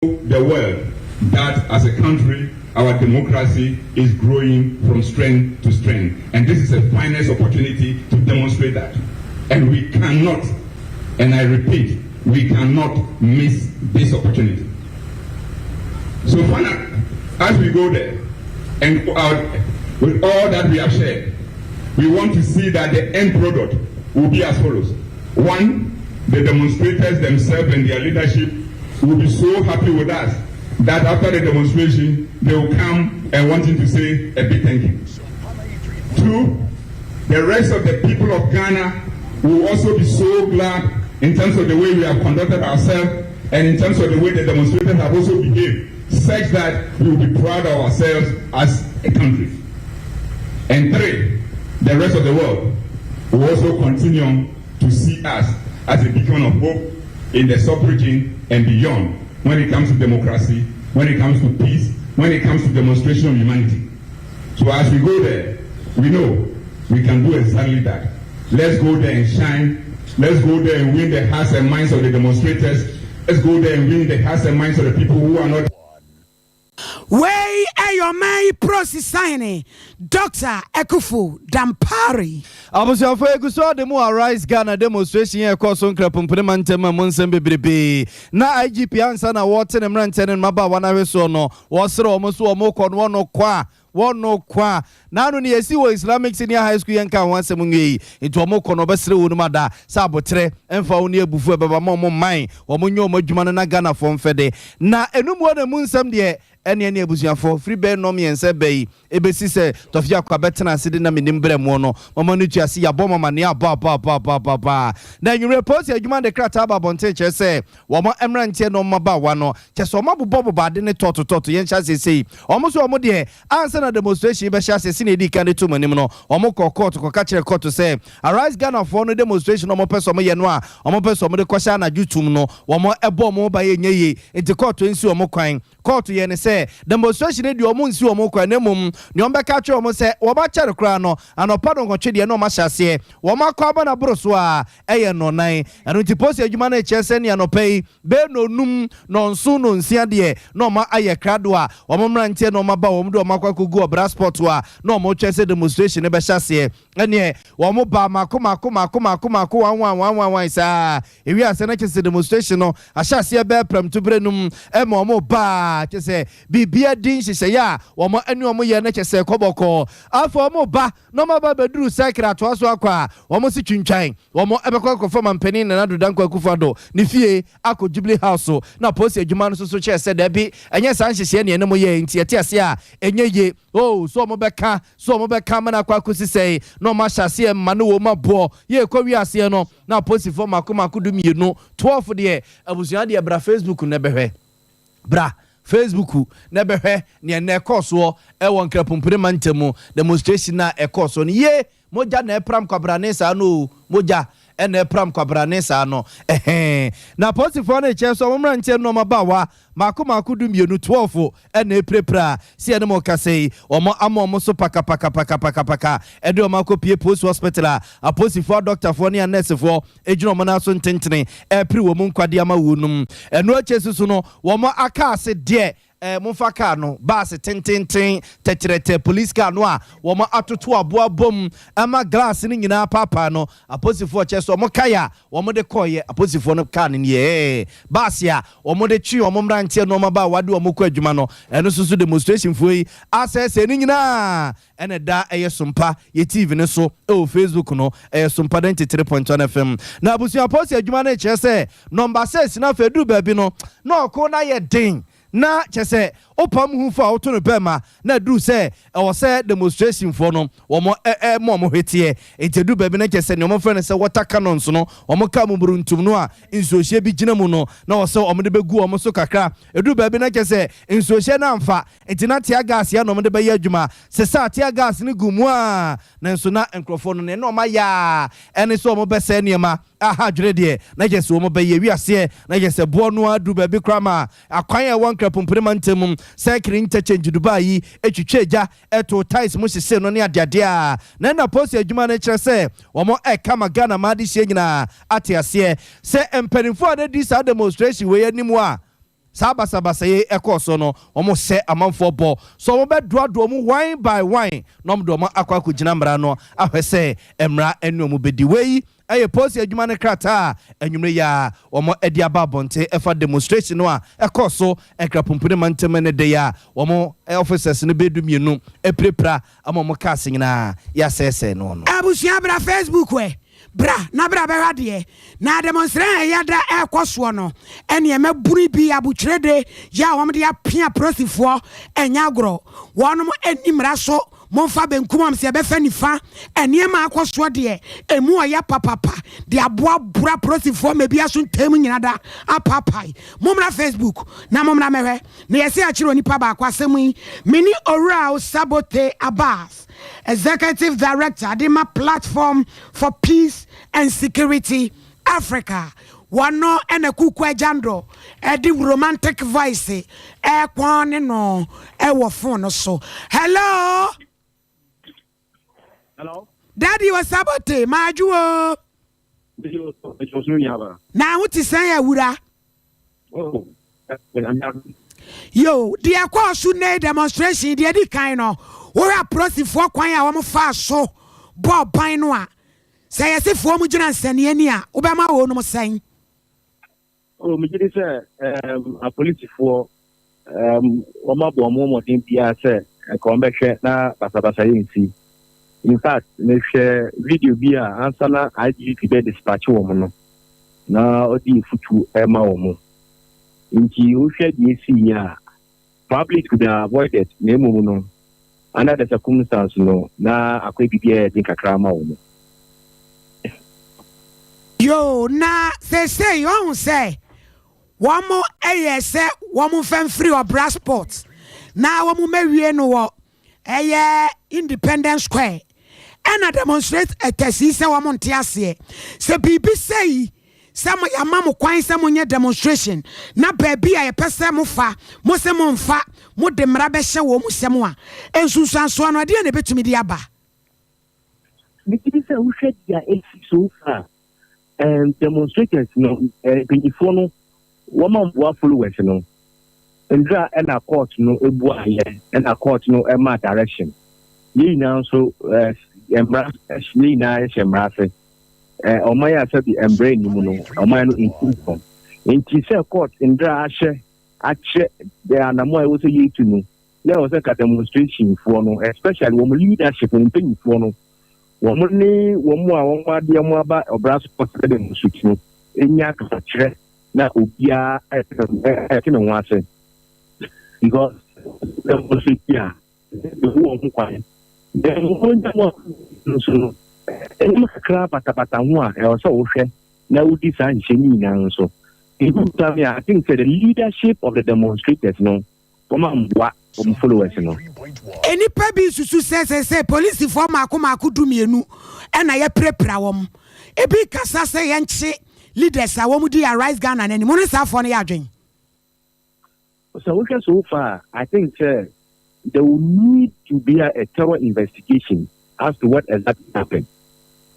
The world that as a country, our democracy is growing from strength to strength. And this is a finest opportunity to demonstrate that. And we cannot, and I repeat, we cannot miss this opportunity. So finally, as we go there, and with all that we have shared, we want to see that the end product will be as follows. One, the demonstrators themselves and their leadership will be so happy with us that after the demonstration, they will come and wanting to say a big thank you. Two, the rest of the people of Ghana will also be so glad in terms of the way we have conducted ourselves and in terms of the way the demonstrators have also behaved, such that we will be proud of ourselves as a country. And three, the rest of the world will also continue to see us as a beacon of hope in the sub-region and beyond when it comes to democracy, when it comes to peace, when it comes to demonstration of humanity. So as we go there, we know we can do exactly that. Let's go there and shine. Let's go there and win the hearts and minds of the demonstrators. Let's go there and win the hearts and minds of the people who are not. Wei ɛyɛ ɔman yi prosisahene Dr Akuffo Dampare. Abusuafo, egu so ade mu Arise Ghana demonstration yɛ ɛkɔɔ so Nkrapompene ma ntɛm a mu nsɛm bebrebee na IGP ansa na wɔte ne mmeranteɛ ne mmabaawa no ahwɛ soɔ no, wɔserɛ wɔn so wɔn kɔ no wɔn kɔ a wɔn kɔ a n'ano no yɛsi wɔ Islamic Senior High School. Yɛn ka ho asɛm nwie yi nti wɔn kɔ no, wɔbɛsrɛ wɔn mu ada sɛ abotrɛ mfa wɔn ne abufu ɛbɛba ma wɔn man wɔn nyɛ wɔn adwuma no na Ghanafoɔ mfɛ de na enum wɔ na mu nsɛm deɛ ɛne abusuafoɔ firi bɛɛ nnɔ 3 bɛ yi ebesi sɛ tɔfi akɔ abɛtena ase de na menim brɛ mu no mama no tua se yɛabɔ mama ne abɔ abɔ abɔ abɔ abɔ abɔ. Na anwummerɛ polisi adwuma de krataa aba abɔnten kyerɛ sɛ wɔn mmeranteɛ no mmabaawa no kyɛ sɛ wɔn abobɔ bobɔ ade ne tɔɔtotɔɔto. Yɛnhyɛ ase sei, wɔn nso wɔn deɛ ansa na demonstration bɛhyɛ ase si na edi kan de to mu anim no, wɔn kɔ court kɔka kyerɛ court sɛ Arise Ghanafoɔ no demonstration a wɔn pɛ sɛ wɔn yɛ no a wɔn pɛ sɛ wɔn de kɔhyɛ anadwo tum no, wɔn ɛbɔ wɔn ba yɛ nyɛ yie, nti court nsi wɔn kwan. Court yɛ ne sɛ demonstration deɛ, wɔn nsi wɔn kwan, na mmom nea wɔn bɛka kyerɛ wɔn sɛ wɔn akyɛre koraa no anɔpa no 8 deɛ na wɔn ahyɛ aseɛ, wɔn akɔ aba na boro so a ɛyɛ nnɔnan. Ɛno nti polisi adwuma no kyerɛ sɛ ne anɔpa yi bɛɛ nonum nɔnson nonsia deɛ na wɔn ayɛ krado a wɔn mmeranteɛ na wɔn aba wɔn de wɔn akɔ akɔgu ɔbra spot a na wɔn twɛ sɛ demonstration no bɛhyɛ aseɛ. Ɛneɛ wɔn ba mako mako mako mako mako, one one one one one saa. Ewi ase no kyerɛ sɛ demonstration no ahyɛ aseɛ bɛɛ prɛmtobere num ɛma wɔn baa kyerɛ sɛ biribia di nhyehyɛeɛ a wɔn ɛne wɔn yɛ no kyerɛ sɛ kɔbɔkɔɔ. Afɔ wɔn ba na wɔn aba bɛduru cycle atoa so akɔ a wɔn si twintwan wɔn ɛbɛkɔ akɔfa mampanin Nana Addo Dankwa Akufo Addo ne fie akɔ Jubilee House so, na polisi adwuma no nso so kyerɛ sɛ dɛbi, ɛnyɛ saa nhyehyɛeɛ ne ɛne mo yɛ nti yɛte ase a ɛnyɛ yie o. So wɔn bɛka so wɔn bɛka ama no akɔ akɔsi sɛn na wɔn ahyɛ aseɛ mma no wɔn aboɔ yɛ kɔ wi aseɛ no na apolisifoɔ mako mako 12, 12 deɛ. Abusua deɛ, bra Facebook na ɛbɛhwɛ, bra Facebook na ɛbɛhwɛ nea ɛnɛ ɛkɔɔ soɔ ɛwɔ Nkrapompere mantam mu. Demonstration a ɛkɔɔ soɔ no yie, mogya na ɛpram kwabrane saa no o, mogya ɛna ɛpram kwabrane saa no ɛhɛn. Na apolisifoɔ no kyerɛ sɛ wɔn mmeranteɛ no ɔmo mako mako 12, 12 ɛna epirapira si ɛne mo kasa yi, wɔn ama wɔn so pakapakapakapaka ɛde wɔn akɔ pie post hospital a apolisifoɔ, adɔktafoɔ ne anɛɛsefoɔ egyina wɔn nan so ntentene ɛpere wɔn nkwadeɛ ama wɔn num. Ɛno akyi soso no, wɔn aka ase deɛ momfa car no baase tententen tɛkyerɛtɛ police car no a wɔn atoto aboa bom ama glass no nyinaa paapaa no. Apolisifoɔ kyɛ sɛ wɔn kaya wɔn de kɔɔyɛ apolisifoɔ no car no nie, baase a wɔn de twe wɔn mmeranteɛ nneɛma ba a wɔde wɔn kɔ adwuma no, ɛno nso so demonstration foɔ yi asɛesɛe ne nyinaa. Ɛna da ɛyɛ Sompa yɛ TV no so ɛwɔ Facebook no, ɛyɛ Sompa 93.1 FM. Na abusua, polisi adwuma no kyerɛ sɛ number 6 na afei duru baabi no na ɔko na yɛ den na kyɛ sɛ wopam hu fo a woto no bɛɛma na aduru sɛ ɛwɔ sɛ demonstration foɔ no wɔn ɛ mo ɔmo hweteɛ. Nti aduru baabi no kyɛ sɛ nea wɔn frɛ no sɛ water cannons no, wɔn ka mu buruntum no a nsuohyɛ bi gyina mu no na wɔ sɛ wɔn de bɛgu wɔn so kakra. Aduru baabi no kyɛ sɛ nsuohyɛ no amfa, nti na tear gas yɛ na wɔn de bɛyɛ adwuma sɛ tear gas no gu mu a na nso na nkurɔfoɔ no nea na wɔn ayɛ a ɛne sɛ wɔn bɛsɛ nneɛma aha adwene deɛ na kyɛ sɛ wɔn bɛyɛ wiaseɛ na kyɛ sɛ boɔ no aduru baabi koraa ma akwan a ɛwɔ Nkrapompere mantam cycle interchange Dubai yi etwitwa agya ɛto tiles mu hyehyɛ no ne adeadeɛ a na ɛna polisi adwuma no kyerɛ sɛ wɔn ɛka ma Ghana ma ade hyia nyinaa ate aseɛ sɛ mpanimfoɔ a wɔdi saa demonstration wei anim a saa basabasa yi ɛkɔɔ so no, wɔn hyɛ amanfoɔ bɔ so wɔn bɛdoadoa mu one by one na wɔn de wɔn akɔ akɔgyina mmara no ahwɛ sɛ mmara ɛne wɔn bɛdi. Wei ɛyɛ polisi adwuma no krataa a anwummerɛ yi a wɔn de aba abɔnten ɛfa demonstration no a ɛkɔɔ so Nkrapompone mantam ne de a wɔn officers no bɛdu 2 apirapira ama wɔn cars nyinaa yɛasɛesɛe no. Abusua, bra Facebook ɛ, bra na bra bɛhwɛ adeɛ na demonstration ɛyɛ da ɛrekɔ soɔ no. Ɛne ɛmɛburu bi abotire de yɛ a wɔn de apia polisifoɔ ɛnyɛ agorɔ. Wɔn ani mmara so, momfa benkum am sɛ yɛbɛfɛ nifa. Nneɛma akɔ soɔ deɛ, emu ɔyɛ papapa de aboaboa polisifoɔ ma ebi aso ntɛm nyina da apaapae. Mommra Facebook na mommra mɛhwɛ na yɛsɛ akyerɛ onipa baako asɛm yi. Mene Owura Osabote Abbas, Executive Director de ma Platform for Peace and Security Africa. Wɔno ɛna Kuku Agyando ɛde romantic voice ɛkɔn ne no ɛwɔ phone no so. Hello. Hello. Daddy Osabote, maadwo. Na ho te sɛn, awura? Yo, deɛ kɔɔ so ne demonstration deɛ di kan no, wohwɛ apolisifoɔ kwan a wɔn fa so bɔɔ ban no a, sɛ yɛsefoɔ mu gyina nsɛnniɛ ni a, wobɛma wɔn nom sɛn? Oh, megye di sɛ apolisifoɔ wɔn abɔ wɔn mmɔden biara sɛ nka wɔn bɛhwɛ na basabasa yɛ nsi. In fact, mehwɛ video bi a ansa na IGP bɛ dispatch wɔn no na ɔde efutu ɛma wɔn. Nti wohwɛ deɛ esi yi a, probably it could have avoided, na emom no, under the circumstance no, na akɔ bibi a yɛ kakra ama wɔn. Yo, na seesei ɔhu sɛ wɔn mo yɛ sɛ wɔn mfa mfiri Ɔbra Sport na wɔn mɛwie no wɔ ɛyɛ Independence Square, ɛna demonstrators yi sɛ wɔn nte aseɛ sɛ biribi sɛ yi sɛ mo yɛama mo kwan sɛ monyɛ demonstration na baabi a yɛpɛ sɛ mofa mo sɛ momfa mo de mmara bɛhyɛ wɔn mu sɛm a, nsunsuansoɔ no, ɛdeɛ na ɛbɛtumi de aba? Megye di sɛ wohwɛ deɛ esi so far, demonstrators no, mpanyinfoɔ no, wɔn mboa followers no ndra, ɛna court no ebu ayɛ, ɛna court no ɛma direction. Yɛn nyinaa nso mmara, yɛn nyinaa hyɛ mmara ase. Ɔman yɛ asɛbi mbra anim no, ɔman no ntu fam. Nti sɛ court ndra ahyɛ akyerɛ anamo a ɛwɔ sɛ yɛtu no, na ɛwɔ sɛ ka demonstration foɔ no, especially wɔn leadership, wɔn mpanyinfoɔ no, wɔn ne wɔn a wɔn adeɛ wɔn aba Ɔbra Sport sɛ demonstrate no enya kasakyerɛ na obiara ɛte ne ho ase, because demonstrate a ɛwɔ wɔn ho kwan na wɔn nya wɔn nso no, nneɛma kakra batabata ho a ɛwɔ sɛ wɔhwɛ na wodi saa nhyɛn nyinaa nso. Ebi mi a, I think sɛ the leadership of the demonstrators no, wɔn amboa wɔn followers no. Nnipa bi susu sɛ polisifoɔ maako maako 12 ɛna yɛpirapira wɔn. Ebi kasa sɛ yɛnkye leaders a wɔn di Arise Ghana n'anim ne saafoɔ no yɛ adwen. Sɛ wohwɛ so far, I think sɛ there will need to be a thorough investigation as to what exactly happened.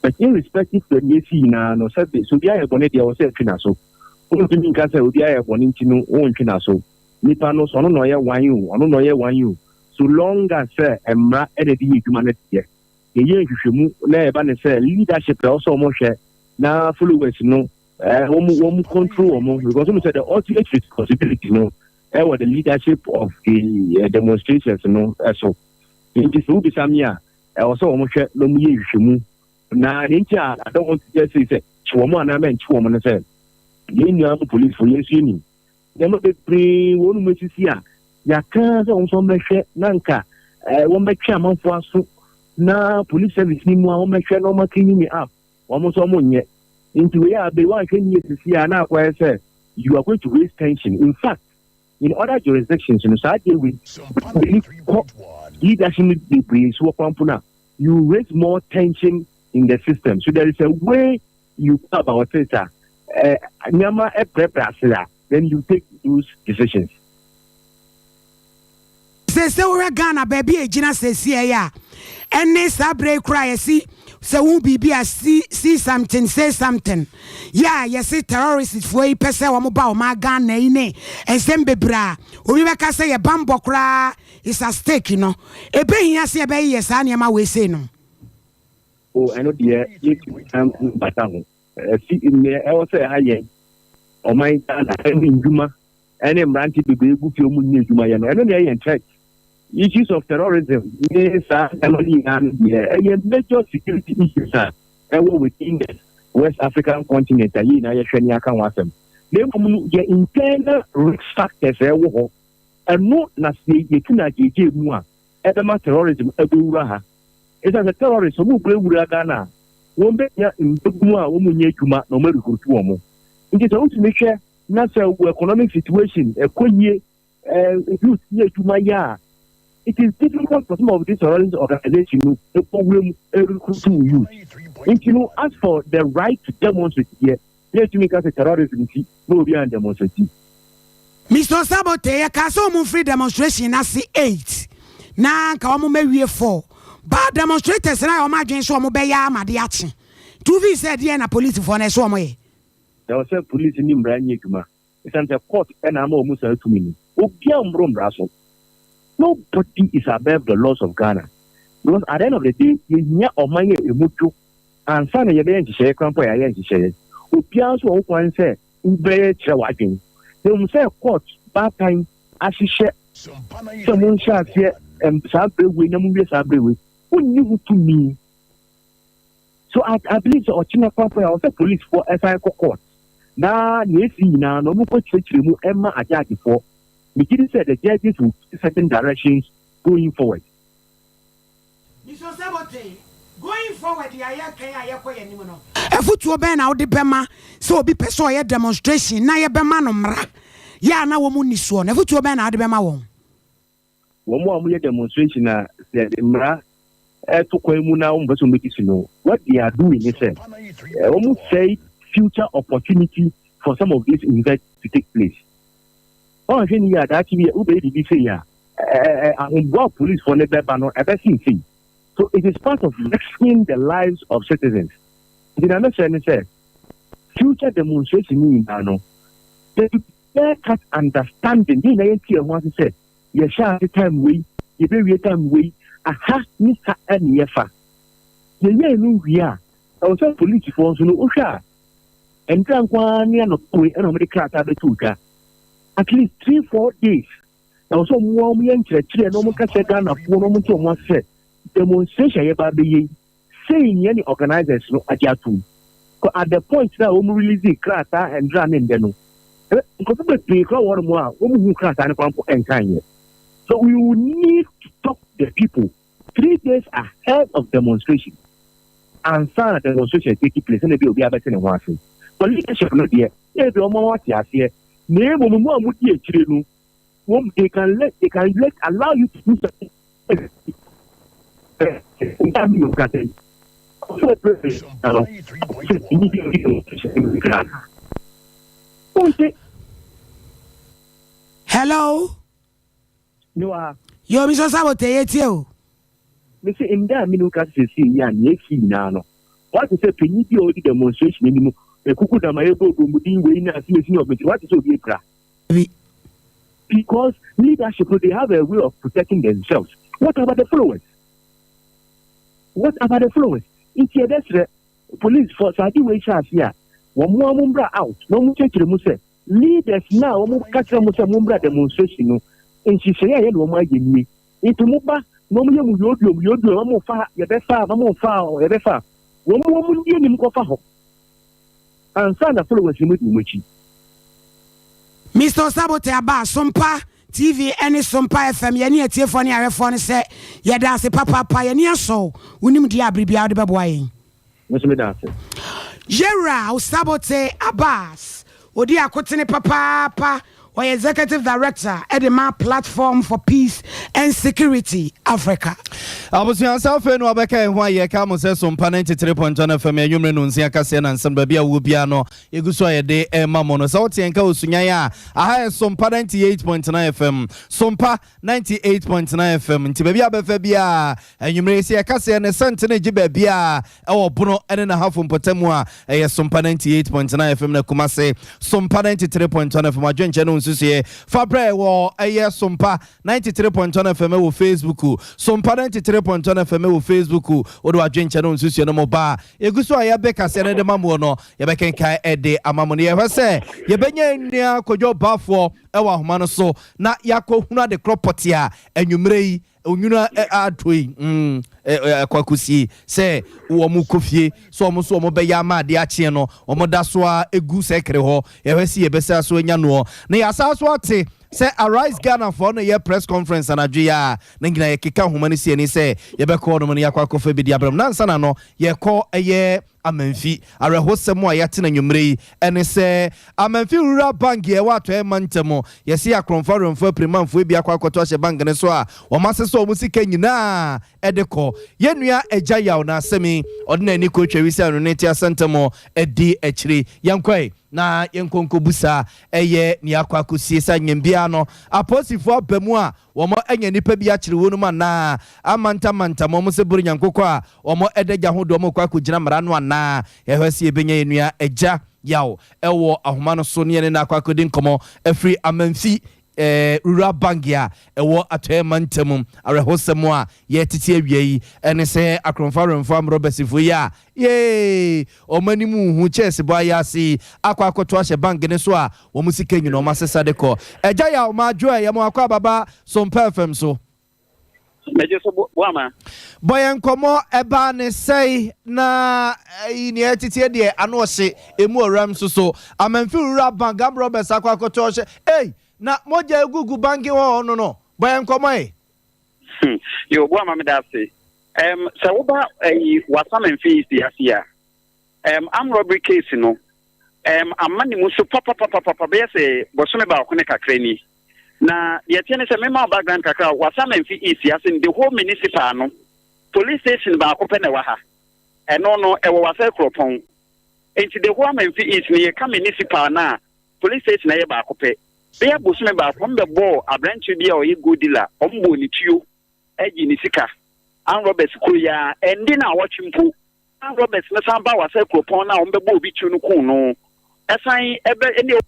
But irrespective of the esi nyinaa no, sɛ so obi ayɛ bɔne deɛ, wɔ sɛ ɛtwe n'aso. Wontumi nka sɛ obi ayɛ bɔne nti no wontwe n'aso. Nipa no so, ɔno na ɔyɛ wan o, ɔno na ɔyɛ wan o, so long as sɛ mmara ɛna de yɛ adwuma no deɛ, yɛyɛ nhwehwɛmu na ɛba ne sɛ leadership ɛwɔ sɛ ɔmo hwɛ na followers no wɔn control wɔn, because wɔn sɛ the ultimate responsibility no ɛwɔ the leadership of the demonstrations no ɛso. Nti sɛ wobisa mi a, ɛwɔ sɛ wɔn hwɛ na wɔn yɛ nhwehwɛmu. Na ne nti a I don't want to just say sɛ kye wɔn anaa mɛnkye wɔn no, sɛ yɛn nua mo police fo, yɛn nso yɛn nim nneɛma bebree wɔn mu esisi a yɛaka sɛ wɔn nso wɔn na nka wɔn bɛtwe amanfoɔ aso na police service ni mu a wɔn bɛhwɛ na wɔn akini ni up, wɔn nso wɔn nyɛ. Nti wei a bɛ wɔn ahwɛ nie sisi a, na akɔyɛ sɛ you are going to raise tension. In fact, in other jurisdictions no, saa deɛ wei wei kɔ leadership no bebree so wɔ kwan na you raise more tension in the system. So there is a way you go about it a nneɛma ɛbrɛbrɛ ase a, then you take those decisions. Sɛ wohwɛ Ghana baabi a ɛgyina sɛsiɛ yi a, ɛne saa berɛ yi koraa yɛsi Sɛ wohu biribi a, see, see something, say something. Yɛ a yɛse terrorists foɔ yi pɛ sɛ wɔn ba ɔman Ghana yi ne nsɛm bebree a obi bɛka sɛ yɛ banbɔ koraa is at stake no, ɛbɛhia sɛ yɛbɛyeyɛ saa nneɛma wei sei nom. O, ɛno deɛ yɛntumi mbata ho. Ɛfi nea ɛwɔ sɛ ɛha yɛn ɔman Ghana ɛne ndwuma ɛne mmerante bebree gu fie ɔmo nyɛ adwuma yɛ no, ɛno na ɛyɛ threat. Issues of terrorism ne saa nneɛma no nyinaa no deɛ, ɛyɛ major security issues a ɛwɔ within the West African continent a yɛn nyinaa yɛhwɛ ne aka ho asɛm. Na mmom no, yɛ internal risk factors a ɛwɔ hɔ, ɛno na sɛ yɛtu no agyegye mu a, ɛbɛma terrorism ɛbɛwura ha. Ɛsiane sɛ terrorist ɔmo wura Ghana a, wɔn bɛnya mbɛgu a wɔn nyɛ adwuma na wɔn arecruit wɔn. Nti sɛ wotumi hwɛ na sɛ wɔ economic situation ɛkɔ yie, youth nyɛ adwuma yɛ a, it is difficult for some of these terrorist organizations no ɛkɔ wura mu ɛrecruit youth. Nti no, as for the right to demonstrate deɛ, yɛntumi ka sɛ terrorism ti na obi an demonstrate. Mr Sabote, yɛka sɛ ɔmo mfiri demonstration n'ase 8 na nka ɔmo mawie 4 ba demonstrators na ɔmo adwene so ɔmo bɛyɛ amade akye tuvi sɛ deɛ na polisifoɔ no ɛsɛ ɔmo yɛ. Ɛwɔ sɛ police ne mmara nyɛ adwuma, ɛsiane sɛ court ɛna ama ɔmu saa tumi no. Obiara mmoro mmara so. Nobody is above the laws of Ghana, because at the end of the day, yɛhia ɔman yɛ emu dwo ansa na yɛbɛyɛ nhyehyɛeɛ kwan po a yɛayɛ nhyehyɛeɛ. Obiara nso wɔ ho kwan sɛ wobɛyɛ kyerɛ w'adwene, na mmom sɛ court baatan ahyehyɛ sɛ monhyɛ aseɛ saa berɛ wei na monwie saa berɛ wei, wonni ho tumi. So I believe sɛ ɔkyena kwan po a ɔsɛ policefoɔ ɛsan kɔ court na nea esi nyinaa no, ɔmo kɔ kyerɛkyerɛ mu ɛma agyaagyefoɔ. Megye di sɛ the judges will give certain directions going forward. Mr Sabote, going forward yɛ ayɛ kan a yɛkɔ yɛn anim no, afotuo bɛn na wode bɛma sɛ obi pɛ sɛ ɔyɛ demonstration na yɛbɛma no mmara yɛ a na wɔn ni soɔ no? Afotuo bɛn na wode bɛma wɔn? Wɔn a wɔyɛ demonstration a, sɛ yɛde mmara ɛto kwan mu na wɔn mpɛ sɛ wɔn bɛdi so no, what they are doing is sɛ wɔn sɛe future opportunity for some of these events to take place. Wɔn ahwɛ ni yɛ adaakye bi wobɛyɛ biribi sɛ yɛ a ɛɛ ahoboa policefoɔ ne bɛba no ɛbɛsi nsi. So it is part of risking the lives of citizens. Nti na mɛsɛ ne sɛ future demonstration ni nyinaa no, there should be clear cut understanding. Yìí na yɛn ti ɛho ase sɛ yɛhyɛ ase time wei, yɛbɛwie time wei, aha ne ha ɛne yɛfa yɛyɛ no wie a, ɛwɔ sɛ polisifoɔ nso no, wohwɛ a, ndra nkoa ne anɔpɔ wei ɛna wɔde krataa bɛto dwa. At least 3-4 days ɛwɔ sɛ ɔmo wɔn yɛ nkyerɛkyerɛ na ɔmo kasa Ghanafoɔ na ɔmo nso ɔmo asɛ demonstration yɛ ba abɛyɛ yi sei nyɛ ne organisers no agye atom. At the point na wɔn release krataa ndra ne ndɛ no, nkurɔfoɔ bebree kora wɔ mu a wɔn hu krataa no kwan po nkan yɛ. So we will need to talk to the people 3 days ahead of demonstration ansa na demonstration take place, ɛna bi obi abɛte ne ho ase. But leadership no deɛ, ebi wɔn ate aseɛ, na emu mu a wɔn di akyire no, wɔn they can let allow you to do something. Nta mi yóò kasa yi ɔsɛ president no sɛ ɛni bi ɔdi demonstration bi kra ɔnte. Hello. Ne wa. Yo, Mr Sabote, yɛtie o. Mesi nda a mene kasa sɛsi yi a, nea esi nyinaa no, wate sɛ panyin bi a ɔdi demonstration anim ekuku dama ebo obomudin wei na asi esi na ɔbɛnti, wate sɛ obi ekura bi? Because leadership, they have a way of protecting themselves. What about the followers? What about the followers? Nti ɛbɛsrɛ police for saa ade wei hyɛ ase a, wɔn mo a mo mbra out na wɔn kyerɛkyerɛ mu sɛ leaders na wɔn ka kyerɛ mo sɛ mo mbra demonstration no, nhyehyɛeɛ a yɛ na wɔn ayɛ nie. Nti mo ba na wɔn yɛ mu yoduom yoduom, wɔn mo fa yɛbɛfa, wɔn mo fa yɛbɛfa, wɔn mo ndi anim kɔfa hɔ ansa na followers no di wɔn akyi. Mr Sabote aba Sompa TV ne Sompa FM, yɛne atiefoɔ ne ahwɛfoɔ no sɛ yɛda ase papaapa. Yɛne asɔ wonim deɛ a biribiara wode bɛboa yɛn. Nso mi da ase. Yɛwura Sabote Abbas odi akotene papaapa. Ɔyɛ executive director ɛde ma Platform for Peace and Security Africa. Abusua sɛ afei na wabɛka yɛn ho a, yɛka mo sɛ Sompa 93.1 FM anwummere no nsia kaseɛ na nsɛm baabi a wowɔ biara no yɛgu so a yɛde ɛma mo no. Sɛ wote yɛn ka wɔ Sunyan a, aha yɛ Sompa 98.9 FM. Sompa 98.9 FM nti baabi a bɛfa biara anwummere sɛ yɛka sɛ ne sɛnte no gye baabi a ɛwɔ Bono ne N'ahafo mpɔtamu a, ɛyɛ Sompa 98.9 FM. Na Kumase, Sompa 93.1 FM. Adwenkyɛ no nsusuɛ fa brɛ wɔ ɛyɛ Sompa 93.1 FM wɔ Facebook, Sompa 93.1 FM wɔ Facebook. Wode wadwenkyɛ no nsusuɛ no mo ba a, yɛgu so a yɛbɛ kaseɛ no de ma moɔ no, yɛbɛkenkan ɛde ama mo no. Yɛhwɛ sɛ yɛbɛnya nnua Kwadwo Baafoɔ ɛwɔ ahoma no so na yɛakɔhunu ade korɔ pɔte a anwummerɛ yi onwunu ato yi ɛkɔ akɔsie sɛ wɔn kɔ fie sɛ wɔn nso wɔn bɛyɛ ama adeɛ akyeɛ no, wɔn da so a egu sɛkere hɔ. Yɛhwɛ si yɛbɛsɛ so anya noɔ na yɛasa so ate sɛ Arise Ghana foɔ no yɛ press conference anadwo yi a na nyinaa yɛkeka nhoma no si ani sɛ yɛbɛkɔ nom no, yɛakɔ akɔfa bi de abrɛ mu. Nansa na no yɛkɔ ɛyɛ Amanfi. Awerɛhosɛm a yɛate no anwummerɛ yi ɛne sɛ Amanfi Rural Bank yɛ ɛwɔ Atɔeɛ mantam, yɛse akorɔmfo awerɛmfo apirimanfoɔ bi akɔ akɔto ahyɛ bank no so a wɔn asesa wɔn sika nyinaa ɛde kɔ. Yɛn nua Agya Yaw na asɛm yi ɔde n'ani kɔ twɛ wisi ano ne te asɛntɛm adi akyire. Yɛnkɔe na yɛnkɔ nkɔbusa ɛyɛ nea akɔ akɔsie sɛ anyam biara no apolisifoɔ aba mu a wɔn anya nnipa bi akyere wɔn mu anaa amantamantam wɔn sɛ boro nyankokɔ a wɔn ɛda gya ho de wɔn kɔ akɔgyina mmara no anaa. Yɛhwɛ sɛ yɛbɛnya yɛn nua Agya Yaw ɛwɔ ahoma no so ne yɛne no akɔ akɔdi nkɔmmɔ afiri Amanfi Rural Bank a ɛwɔ Atɔeɛ mantam. Awerɛhosɛm a yɛtete awia yi ɛne sɛ akorɔmfo awerɛmfo amorɔbɛsifoɔ yi a yee wɔn anim nhu kyɛɛse bɔ ayɛ ase yi akɔ akɔto ahyɛ bank ne so a wɔn sika nyina wɔn asesa de kɔ. Agya Yaw, maadwo ɛ, yɛma wakɔ ababa Sompa FM so. Mɛgye so, boama. Bɔ yɛn nkɔmmɔ. Ɛbaa ne sɛe na ɛyi nea ɛteteɛ deɛ ano ɔhye emu ɔwram nso so Amanfi Rural Bank armed robbers akɔ akɔtɔ ɔhyɛ ei na mogya egugu banki hɔ no bɔ yɛn nkɔmmɔ ɛ. Yo, boama, meda ase. Sɛ woba ɛyi Wassa Amenfi East ase a, armed robbery case no ama ne mu so papapapapa bɛyɛ sɛ bɔsome baako ne kakra ni. Na deɛ ɛteɛ ne sɛ mema wo background kakra. Wassa Amenfi East ase no, the whole municipal no, police station baako pɛ na ɛwɔ ha. Ɛno no ɛwɔ Wassa Kuropɔn. Nti the whole Amenfi East no, yɛka municipal no a, police station ɛyɛ baako pɛ. Bɛyɛ bosome baako, wɔn bɛbɔɔ aberanteɛ bi a ɔyɛ gold dealer, wɔn bɔɔ ne tuo agye ne sika. Armed robbers kuro yi a ɛnde na awɔtwe mpo, armed robbers no san ba Wassa Kuropɔn no a wɔn bɛbɔ obi tuo no kun no, ɛsan ɛbɛ ɛne.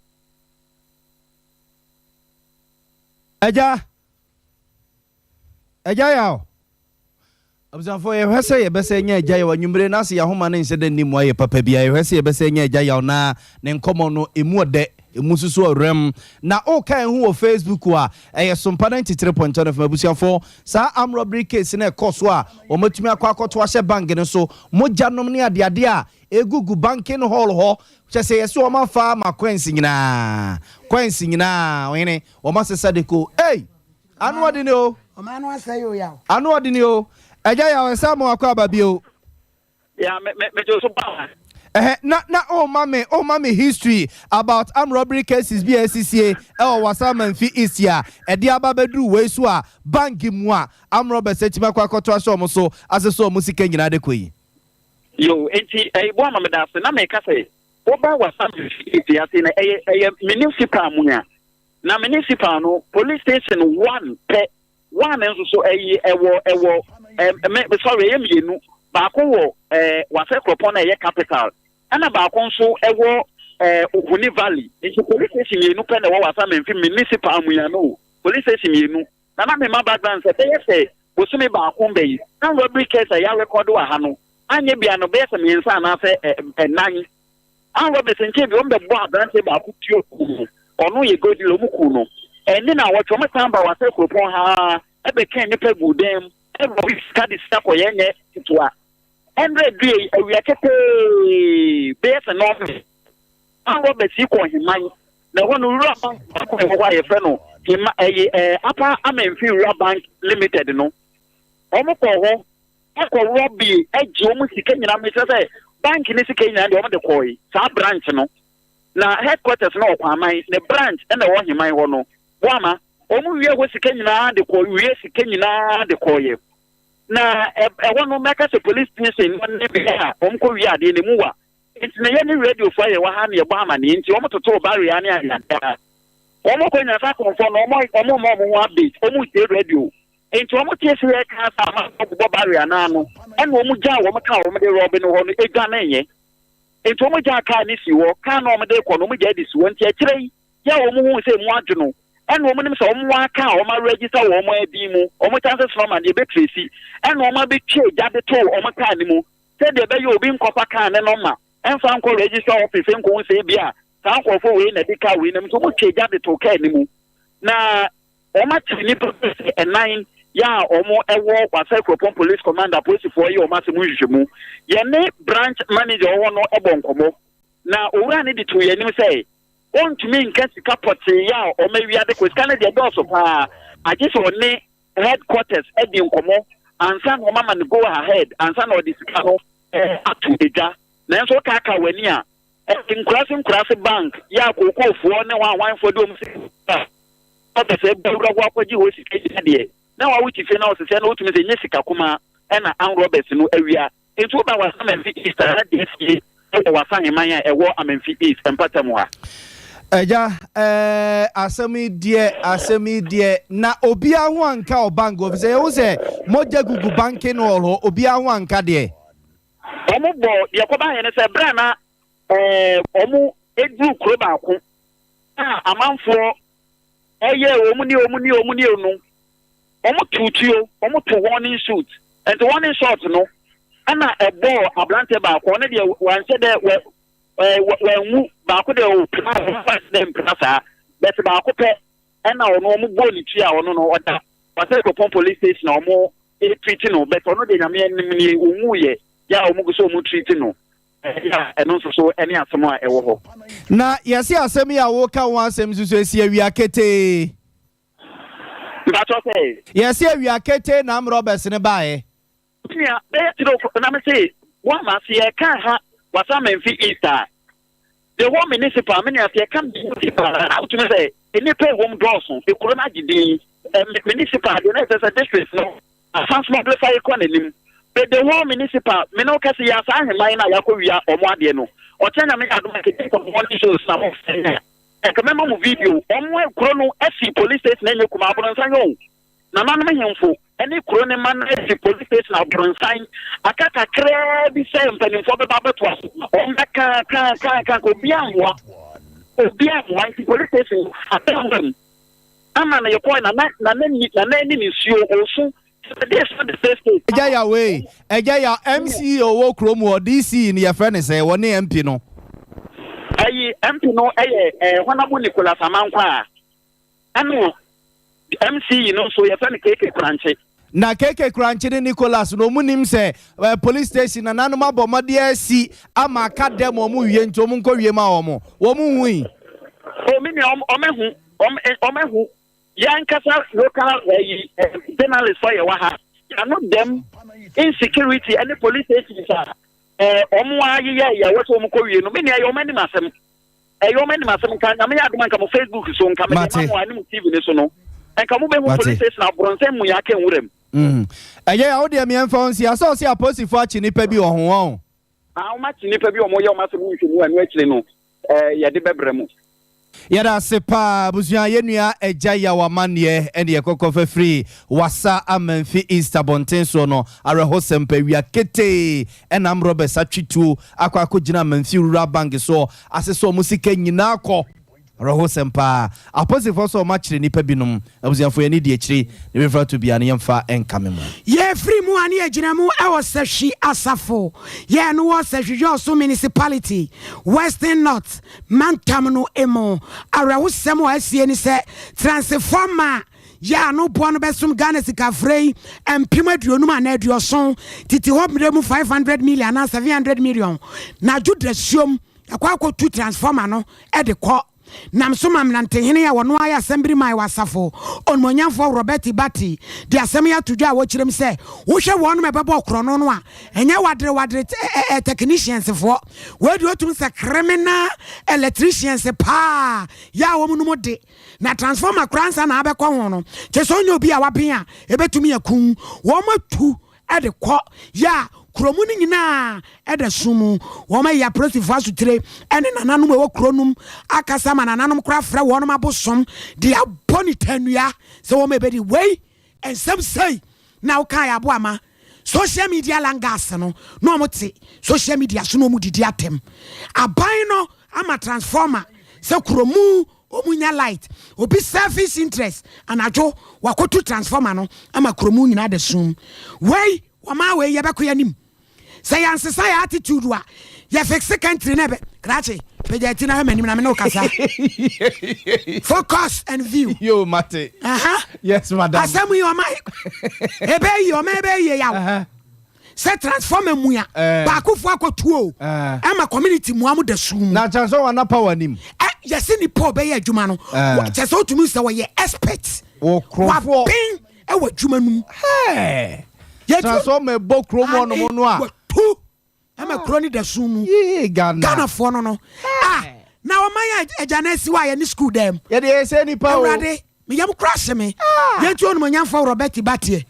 Agya, Agya Yaw, abusuafoɔ, yɛhwɛ sɛ yɛbɛsɛ nya Agya Yaw anwummere na ase yɛahoma no nhyɛ dɛ nni mu ayɛ papa bia. Yɛhwɛ sɛ yɛbɛsɛ nya Agya Yaw na ne nkɔmmɔ no emu ɔdɛ, emu nso so ɔwerɛm. Na woka yɛn ho wɔ Facebook a, ɛyɛ Sompa 93.1 FM. Abusuafoɔ, saa armed robbery case no ɛkɔ so a wɔmatumi akɔ akɔto ahyɛ bank no so, mogya nom ne adeade a ɛgugu banking hall hɔ kyɛ sɛ yɛsɛ wɔn afa ama coins nyinaa, coins nyinaa, ɔhene, wɔn asesa de ko. Ei, ano ɔde ne o. Ɔman no asɛe o, Yaw. Ano ɔde ne o. Ɛgya Yaw, ɛsɛ ama wakɔ aba bio. Ya, me me me so ba. Ɛhɛ na o ma me history about armed robbery cases bi a esisie ɛwɔ Wassa Amenfi East a ɛde aba bɛduru wei so a bank mu a armed robbers atumi akɔ akɔto ahyɛ wɔn so asesa wɔn sika nyinaa de kɔ yi. Yo, nti ɛyi bɔ ama me da ase na meka sɛ woba Wassa Amenfi East ase na ɛyɛ municipal mu a, na municipal no police station one pɛ, one nso so ɛyi ɛwɔ ɛm me sorry, ɛyɛ mmienu. Baako wɔ Wassa Kuropɔn na ɛyɛ capital, ɛna baako nso ɛwɔ Huni Valley. Nti police station mmienu pɛ na ɛwɔ Wassa Amenfi municipal mu ya no, police station mmienu. Na me ma background sɛ bɛyɛ sɛ bosome baako bɛ yi na robbery case a yɛarekɔdo wɔ ha no anyɛ bia no bɛyɛ sɛ mmiɛnsa anaasɛ ɛnan. Armed robbers nkyɛn bi, wɔn bɛbɔ aberanteɛ baako tuo kum no. Ɔno yɛ gold dealer, wɔn kum no. Ɛne na wɔtwe wɔn san ba Wassa Kuropɔn ha ɛbɛka nnipa gu dan mu ɛwɔ sika de sika kɔ. Yɛnyɛ ketewa. Ɛnrɛ due yi awia ketee bɛyɛ sɛ nɔɔme, armed robbers yi kɔ Heman na ɛhɔ no rural bank baako a ɛwɔ hɔ a yɛfrɛ no Hema ɛyɛ Upper Amenfi Rural Bank Limited no, wɔn kɔ hɔ ɛkɔ robbery ɛgye wɔn sika nyinaa. Mesɛ sɛ bank ne sika nyinaa deɛ wɔn de kɔɔ yi saa branch no na headquarters no ɔkwaman ne branch ɛna ɛwɔ Heman hɔ no. Boama, wɔn wie hɔ sika nyinaa de kɔ, wie sika nyinaa de kɔɔ yɛ. Na ɛhɔ no mɛka sɛ police station no ne bea a wɔn kɔ wie adeɛ no emu wa. Nti na yɛne radio foɔ a yɛwɔ ha na yɛbɔ amaneɛ nti wɔn totoo barrier ne adeade a. Wɔn kɔ nyina saa akɔmfoɔ no wɔn wɔn mma wɔn ho update, wɔn tie radio. Nti wɔn tee sɛ yɛka sɛ amanfoɔ bobɔ barrier no ano ɛna wɔn gyaa wɔn car a wɔn de rɔbe no hɔ no edwaneeɛ. Nti wɔn gyaa car no sii hɔ, car no a wɔn de rekɔ no wɔn gyaa de si hɔ nti akyire yi yɛ a wɔn huu sɛ emu adwo no ɛna wɔn nim sɛ wɔn ara car a wɔn aregister wɔ wɔn ara din mu, wɔn chances number no yɛbɛtresi ɛna wɔn abɛtwa gya de too wɔn car no mu sɛdeɛ ɛbɛyɛ obi nkɔfa car no nɔma ɛmfa nkɔ register office nkɔhu sɛ ebia saa nkurɔfoɔ wei na ɛde car wei nam nti wɔn twa gya de too car no mu na Wɔakyere nnipa bɛyɛ nnan yɛ a wɔwɔ Wassa Kuropɔn Police Command apolisifoɔ yɛ wɔn asɛm nhwehwɛmu. Yɛne branch manager ɔwɔ hɔ no bɔ nkɔmmɔ, na owura no de too yɛn anim sɛ ɔntumi nka sika pɔtee yɛ a wɔawia de kɔ. Sika no deɛ ɛdɔɔso paa, agye sɛ ɔne headquarters adi nkɔmmɔ ansa na wɔama no go ahead ansa na ɔde sika no ato dwa. Nanso wokaakaa w'ani a, nkuraase nkuraase bank yɛ a kookoofoɔ ne hwan hwanfoɔ de wɔn sika Ɔpɛ sɛ bɔ wura hɔ akɔgye hɔ sika nyina deɛ, na wawo te fie na ɔsesɛ na wotumi sɛ nyɛ sika kumaa ɛna armed robbers no awia. Nti woba Wassa Amenfi East a na deɛ asie wɔ Wassa Aheman a ɛwɔ Amenfi East mpata mu ha. Agya eh, asɛm yi deɛ, asɛm yi deɛ, na obiara ho anka wɔ bank hɔ, fisɛ yɛhu sɛ mogya gugu banking hall hɔ, obiara ho anka deɛ. Wɔn bɔ, deɛ ɛkɔbaeɛ ne sɛ berɛ a na eh, wɔn duru kuro baako a amanfoɔ ɛyɛ wɔn nie wɔn nie wɔn nie no, wɔn too tuo, wɔn too warning shoot. Nti warning shot no, ɛna ɛbɔɔ aberanteɛ baako, ɔno deɛ wanhyɛ dɛ wɛ ɛɛ wanwu, baako deɛ ɔpira, wanhyɛ dɛ mpira saa, but baako pɛ ɛna ɔno wɔn bɔɔ ne tuo a ɔno no ɔda Kwasɛ Kuropɔn police station a wɔn treat no, but ɔno deɛ Nyame anim nie, ɔnwuiɛ, yɛ a wɔn gu so wɔn treat no. Ɛyɛ a, ɛno nso so ne asɛm a ɛwɔ hɔ. Na yɛse asɛm yi a woreka ho asɛm nso so esi awia ketee. Mpakyɛw sɛ? Yɛse awia ketee na armed robbers no baeɛ. Me nua, bɛyɛ three o'clock na mese woama se yɛka ha Wassa Menfi East a, the whole municipal, me nua se yɛka municipal a, wotumi sɛ nnipa a ɛwom dɔɔso, ekuro no agye din, municipal deɛ na ɛsɛ sɛ district no Asan so ɔde fa yi kɔ n'anim. Bede hɔ municipal me ne wo kɛse yɛ saa aheman no a yɛakɔ wia ɔmo adeɛ no ɔkyɛ Nyame yɛ adom a kɛgye nkɔ morning shows na mo fɛ nka mɛma mo video ɔmo kuro no asi police station ɛnyɛ kuma abronsan o nananom hemfo ɛne kuro ne ma no asi police station abronsan aka kakraa bi sɛ mpanimfoɔ bɛba abɛtoa so ɔmo bɛka ka ka ka obi ammoa obi ammoa nti police station abɛn Ama no yɛkɔe na na na na na na anim nsuo ɔresu sɛ this not the same state. Agya Yaw ei, Agya Yaw, MC a ɔwɔ kurom hɔ, DC no yɛfrɛ no sɛn, wɔne MP no? Ayi, MP no yɛ eh, Honourable Nicholas Amankwaa, ɛna MC no nso yɛfrɛ no KK Korankye. Na KK Korankye ne Nicholas no wɔn nim sɛ eh, police station nananom abɔ mmɔden asi ama aka dɛm wɔn wie nti wɔn nkɔ wie ma wɔn. Wɔn nhui. O me nua, wɔn ahu, wɔn ahu. Yɛn ankasa local ɛyi eh, journalist fɔ yɛ wɔ ha. Yɛano dɛm insecurity ɛne police stations a eh, wɔn ayeyɛ yɛ wɔ sɛ wɔn kɔ wie no. Me nua, yɛ wɔn anim asɛm. Ɛyɛ wɔn anim asɛm nka Nyame yɛ adom a nka mo Facebook so nka mede ma mo a ne mo TV no so no nka mo bɛhu police station abrɔnsɛm mu yɛ aka nwura mu. Mm. Ɛyɛ a wo deɛ meɛmfa wo nsi asɛ ɔse apolisifoɔ akye nipa bi wɔ ho wɔn. Ah, wɔn akye nipa bi wɔn yɛ wɔn asɛm nhwɛmu ɛno akyire no ɛɛ yɛde bɛbrɛ mo. Yɛda ase paa abusua yɛn nua Agya Yaw Amanneɛ ɛne yɛkɔkɔ fa firi Wassa Amanfi East abɔnten soɔ no awerɛhosɛm pa awia ketee ɛna armed robbers atwe tuo akɔ akɔgyina Amanfi Rural Bank soɔ asesa wɔn sika nyinaa kɔ. Awerɛhosɛm paa. Apolisifoɔ nso wɔn akyere nnipa binom. Abusuafoɔ yɛn ani di akyire na ebi mfra to biara no yɛmfa nkame mo. Yɛfiri mu a ne yɛgyina mu wɔ Sahwi Asafo yɛ no wɔ Sahwi Dwoɔso Municipality, Western North Mantam no mu. Awerɛhosɛm a asie ne sɛ transfɔma yɛ ano boɔ no bɛsom Ghana sikafrɛ yi 50,000 anaa 70, tete hɔ mmerɛ mu 500 million anaa 700 million, na adwo dasuom yɛakɔ akɔtu transformer no de kɔ. Nam so ma Mmerantehene a ɔno ara yɛ Asɛmbriman wɔ Asafo Onimuonyamfoɔ Robert Batey de asɛm yi ato dwa a wɔkyerɛ mu sɛ wohwɛ wɔnom a ɛbɛbɔɔ korɔno no a ɛnyɛ wadere wadere technicians foɔ, wei deɛ wotumi sɛ criminal electricians paa yɛ a wɔn nom de Na transformer koraa ansa na abɛkɔ ho no, kyerɛ sɛ ɔnyɛ obi a waben a ɛbɛtumi aku wɔn atu. de kɔ yɛ a kuro mu no nyinaa da sum mu. Wɔayi apolisifoɔ asotire ne nananom a ɛwɔ kuro no mu akasa ma nananom koraa frɛ wɔnom abosom de abɔ ne tannua sɛ wɔn ɛbɛdi wei nsɛm sei na wokaeɛ aboa ma social media langas no na wɔn te social media so na wɔn didi atɛm aban no ama transformer sɛ kuro mu Ɔmu nya light. Obi selfish interest anadwo wakotu transformer no ama kuromu nyinaa da sum. Wei ɔmaa wei yɛbɛko yanim. Sɛ yansesa yɛ attitude a yɛ fixe country no ɛbɛ krakye pagya ti na hwɛ m'anim na me ne wo kasa. Focus and view. Yo mate. Aha. Yes madam. Asɛm yi ɔma ebe yi ɔma ebe yie yaw. Aha. Sɛ transformer mua Eh. baakofo akɔtuo o Eh. ɛma community mua mo da sum mu. Na transformer na power nim. Ɛ yɛse nipa a ɔbɛyɛ adwuma no Eh. wɔ kyɛ sɛ wotumi sɛ wɔyɛ expert. Wɔ kurɔfoɔ. Waben ɛwɔ adwuma no mu. Hey. Yɛtu Transformer bɔ kurom hɔnom no a. Watu ɛma kuro no da sum mu. Yee Ghana. Ghanafoɔ no no. Ah na ɔman a agya no asi hɔ a yɛne school dɛm. Yɛde yɛ sɛ nipa o. Awurade me yam kora hye me. Yɛnti onimonyamfoɔ Robert Bateɛ.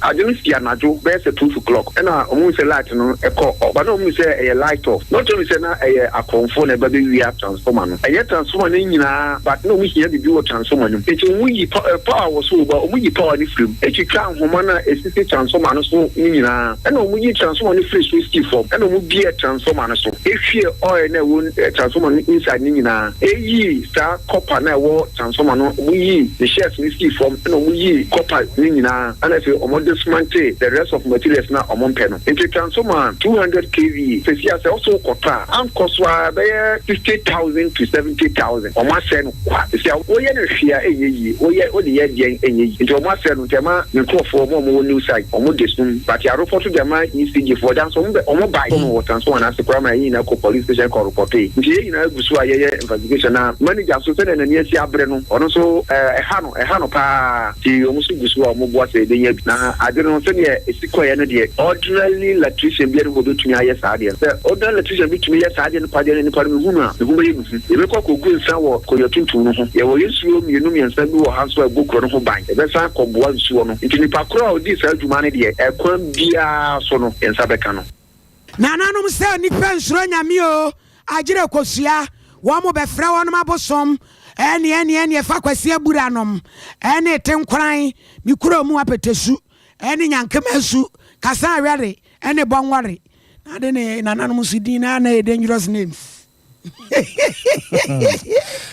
Ade no si anadwo bɛyɛ sɛ 12 o'clock ɛna wɔn hu sɛ light no kɔ off but na wɔn hu sɛ ɛyɛ light off na ɔkyerɛ mi sɛ na ɛyɛ akorɔmfoɔ na ɛba bɛwia transformer no ɛnyɛ transformer no nyinaa but na wɔn hia biribi wɔ transformer no mu nti wɔn yi power wɔ so but wɔn yi power no firi mu ɛtwitwa nhoma no a ɛsisi transformer no so no nyinaa ɛna wɔn yi transformer no firi so sii fam ɛna wɔn bue transformer no so ɛhwie oil no a ɛwɔ transformer no inside no nyinaa ɛyii saa copper no a ɛwɔ transformer no wɔn yii ne shells no sii fam ɛna wɔn yii copper no nyinaa ɛna afei wɔn dismantee the rest of materials no a wɔn mpɛ no. Nti transformer 200 kva sɛsi a sɛ ɔso kɔtɔ a ankɔ so ara ɛbɛyɛ 60,000 to 70,000. Wɔn asɛe no kwa. Sɛsi a woyɛ no hwee a ɛnyɛ yie, woyɛ wode yɛ deɛn ɛnyɛ yie. Nti wɔn asɛe no nti ɛma me nkorɔfoɔ wɔn a wɔn wɔ new site wɔn de sum but yɛarepɔto de ama ECG foɔ da nso wɔn bɛ wɔn bae wɔn wɔ transformer no ase koraa ma yɛn nyinaa kɔ police station kɔ repɔtoe. Nti yɛn nyinaa gu so a yɛyɛ investigation na manager nso sɛdeɛ n'ani asi abere no ɔno nso ɛha no ɛha no paa nti wɔn nso gu so a wɔboa sɛ yɛbɛnya bi na ade no sɛdeɛ ɛsi kɔeɛ no deɛ ordinary electrician biara nni hɔ ɔbɛtumi ayɛ saa adeɛ no sɛ ordinary electrician bi tumi yɛ saa adeɛ no pa deɛ na nipa no mehu no a me ho bɛyɛ me hu yɛbɛkɔ akɔgu nsa wɔ kɔyɔ tuntum no ho yɛwɔ yɛ nsuo mmienu mmiɛnsa bi wɔ ha nso a ɛbɔ kuro no ho ban yɛbɛsan akɔboa nsuo no nti nipa korɔ a ɔdii saa adwuma no deɛ ɛkwan biara so no yɛn nsa bɛka no. Nananom sɛ nnipa nsuro Nyame o agyerɛ kosua wɔn bɛfrɛ wɔnom abosom ɛne ɛne ɛne ɛfa Kwasi Abura nom ɛne Tenkoran me kuro mu Apetesu ɛne Nyankema Asu Kasa Awɛre ɛne Bɔnwɔre na ade ne nananom nso din na na yɛ dangerous names.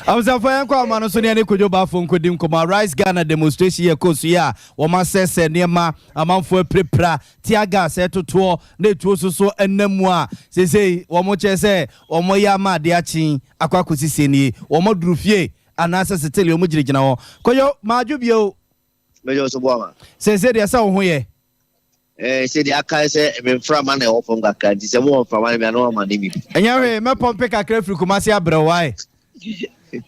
Abusuafo yɛn kɔ ahoma no so ne ɛne Kojo Bafo nkɔdi nkɔmmɔ. Arise Ghana demonstration yɛ kɔɔ so yi a wɔn asɛesɛe nneɛma, amanfoɔ apirapira, tear gas ɛtotoɔ na etuo soso ɛnam mu a seesei wɔn kyerɛ sɛ wɔn yɛ ama adeɛ akye akɔ akɔsi sɛ nie. Wɔn aduru fie anaasɛ setele wɔn gyinagyina hɔ. Kojo, madwo bio. Mɛyɛ nso boa ma. Seesei deɛ sɛ wo ho yɛ. Ɛɛ sɛ deɛ aka sɛ me mframa na ɛwɔ fam kakra nti sɛ mowɔ mframa no bi a na wama ne bi. Ɛnyɛ hwee, mɛpɔmpe kakra firi Kumasi abrɛ wo ae.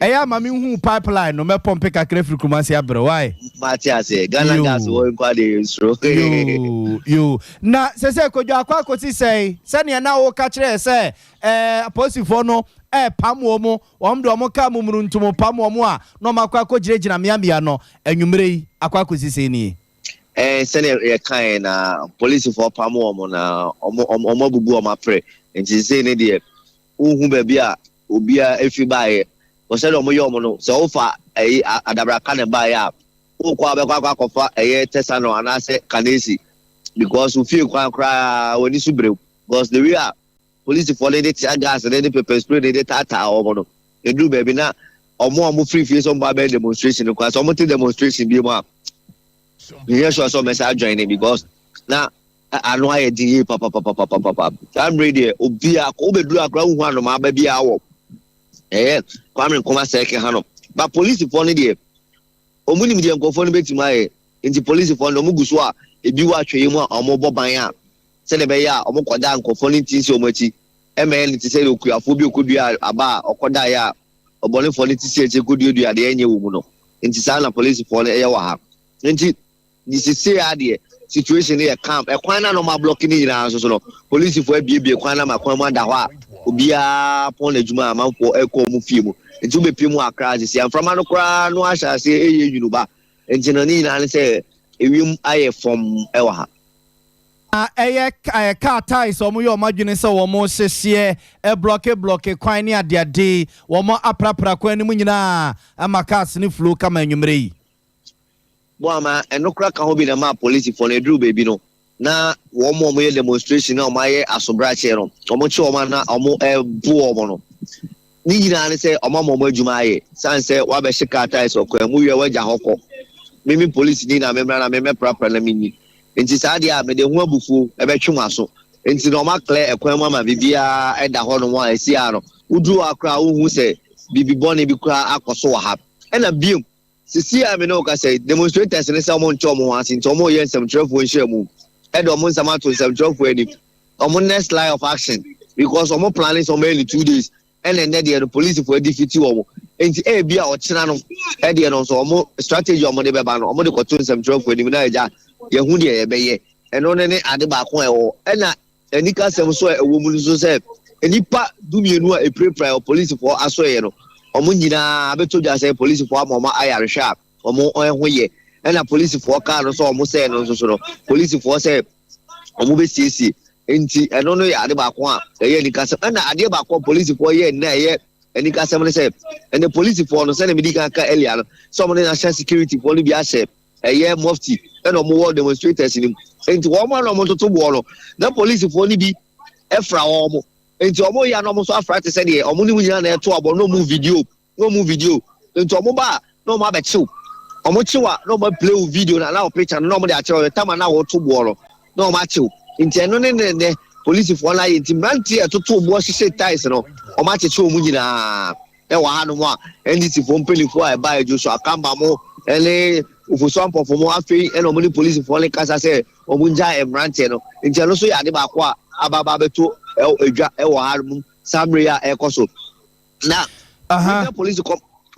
Ɛyɛ a ma menhu pipeline no, mɛpɔmpe kakra firi Kumasi abrɛ wo ae. Mate aseɛ, Ghana gas wɔ nko adeɛ yɛnsuro. Yoo, yoo. Na sɛsɛ Kojo akɔ akɔsi sɛn? Sɛdeɛ na woka kyerɛɛ sɛ ɛɛ apolisifoɔ no ɛɛpam wɔn, wɔn de wɔn kaa mumuruntum pam wɔn a na wɔn akɔ akɔgyinagyina mmeammea no, anwummerɛ yi akɔ akɔsi sɛn nie? Ɛɛ, sɛdeɛ yɛkaeɛ na polisifoɔ pam wɔn na wɔn wɔn abubu wɔn apere. Nti seesei ne deɛ wonhu baabi a obiara efi baeɛ. Wɔ sɛdeɛ wɔyɛ wɔn no, sɛ wofa ɛyi adabraka na ɛbaeɛ a, wokɔ a wobɛkɔ akɔ akɔfa ɛyɛ Tesano anaasɛ Kanesi because wo fie kwan koraa w'ani so berew because the way a Polisifoɔ no de tear gas no ne pepper spray no de taataa wɔn no, ɛduru baabi na wɔn a wɔfiri fie sɛ wɔba abɛyɛ demonstration no koraa sɛ wɔte demonstration bi mu a, menyɛ sure sɛ wɔbɛsan ajoin ne because na ano ayɛ den yie papapapapapa. Saa mmerɛ deɛ obiara wobɛduru akora wohu anomaa ba biara wɔ ɛyɛ Kwame Nkrumah circle ha no. Ba polisifoɔ no deɛ wɔn nim deɛ nkurɔfoɔ no bɛtumi ayɛ nti polisifoɔ no wɔn gu so a ebi wɔ atwɛeɛ mu a wɔbɔ ban a sɛdeɛ ɛbɛyɛ a wɔkɔda a nkurɔfoɔ no nti nsi wɔn akyi mmɛyɛ no te sɛ deɛ okuafoɔ bi ɔkɔdua aba a ɔkɔdaeɛ a ɔbɔnefoɔ no te si akyire kɔduadua deɛ ɛnyɛ wɔ mu no. Nti saa na polisifoɔ no yɛ wɔ ha. Nti sesei ara deɛ situation no yɛ calm. Ɛkwan no a na wɔablɔke no nyinaa nso so no, polisifoɔ abuebue kwan no ama kwan mu ada hɔ a obiara pɔn n'adwuma a amanfoɔ rekɔ wɔn fie mu. Nti wobɛpue mu wɔ Accra sesei a mframa no koraa no ahyɛ aseɛ reyɛ nwunu ba. Nti no ne nyinaa ne sɛ ewiem ayɛ fɔmm wɔ ha. Na ɛyɛ car tyres a wɔyɛ wɔn adwene sɛ wɔhyehyeɛ, blɔke blɔke kwan ne adeade. Wɔaprapra kwan no mu nyinaa ama cars no flow kama anwummerɛ yi. Boama, ɛno koraa ka ho bi na ɛmaa polisifoɔ no ɛduruu baabi no na wɔn a wɔyɛ demonstration na wɔayɛ asobrakyeɛ no wɔkye wɔn a na wɔbo wɔn no. Ne nyinaa ne sɛ wɔama wɔn adwuma ayɛ sane sɛ woabɛhye car tyres wɔ kwan mu wie a woagya hɔ kɔ. Me me polisini na memmra na memmɛprapra na menni. Nti saa deɛ a mede ho abufuo bɛtwe mo aso. Nti na wɔaclear ɛkwan mu ama biribiara ɛda hɔnom a ɛsi ara no woduru hɔ a koraa wonhu sɛ biribi bɔne bi koraa akɔ so wɔ ha. Ɛna biom Sesei a me ne wo kasa yi, demonstrators no sɛ wɔn nte wɔn ho ase nti wɔn reyɛ nsɛmtwerɛfoɔ nhyiamu de wɔn nsɛm ato nsɛmtwerɛfoɔ anim. Wɔn next line of action because wɔn plane sɛ wɔn bɛyɛ no 2 days ɛna ɛnɛ deɛ no polisifoɔ adefiti wɔn nti ebi a ɔkyena no ɛdeɛ no nso wɔn strategy a wɔn de bɛba no wɔn de kɔto nsɛmtwerɛfoɔ anim na agya yɛhu deɛ yɛbɛyɛ. Ɛno ne ne ade baako a ɛwɔ ɛna Anikasɛm nso a ɛwɔ mu no nso sɛ nnipa 12 a ɛpirapirae wɔ polisifoɔ asoɛeɛ no, wɔn nyinaa bɛtɔ dwa sɛ polisifoɔ ama wɔn ayarehwɛ a wɔn ho yɛ. Ɛna polisifoɔ kaa no sɛ wɔn sɛe no nso so no, polisifoɔ sɛ wɔn bɛsiesie. Nti ɛno no yɛ ade baako a ɛyɛ anikasɛm. Ɛna adeɛ baako a polisifoɔ yɛ nnɛ a ɛyɛ anikasɛm no sɛ, ɛnɛ polisifoɔ no sɛdeɛ medi kan ka earlier no, sɛ wɔn ne national security foɔ no bi ahyɛ ɛyɛ mufti ɛna wɔn wɔ demonstrators no mu nti wɔn a na wɔn toto boɔ no na polisifoɔ no bi ɛfra wɔn nti wɔn yɛ na wɔn nso afra te sɛ deɛ wɔn ne mu nyinaa na ɛto abɔ na wɔn video na wɔn video nti wɔn ba na wɔn abɛkyew wɔn kyew a na wɔn aplay wo video na na wɔn picture no na wɔn de akyerɛ wɔn tama na wɔto boɔ no na wɔn akyew nti ɛno ne ne nɛ polisifoɔ no ayɛ nti mmeranteɛ ɛtoto boɔ hyehyɛ tiles no wɔn akyekye wɔn nyinaa. Wɔ hanom a NDC foɔ mpaninfoɔ a ɛbaeɛ Joshua Akamba mo ne Ofosu Ampɔfo mo afei ɛna wɔn ne polisifoɔ no kasa sɛ wɔn ngyae mmeranteɛ no nti ɛno nso yɛ ade baako a aba aba abɛto dwa wɔ hanom saa mmerɛ yi a ɛrekɔ so na Regional Police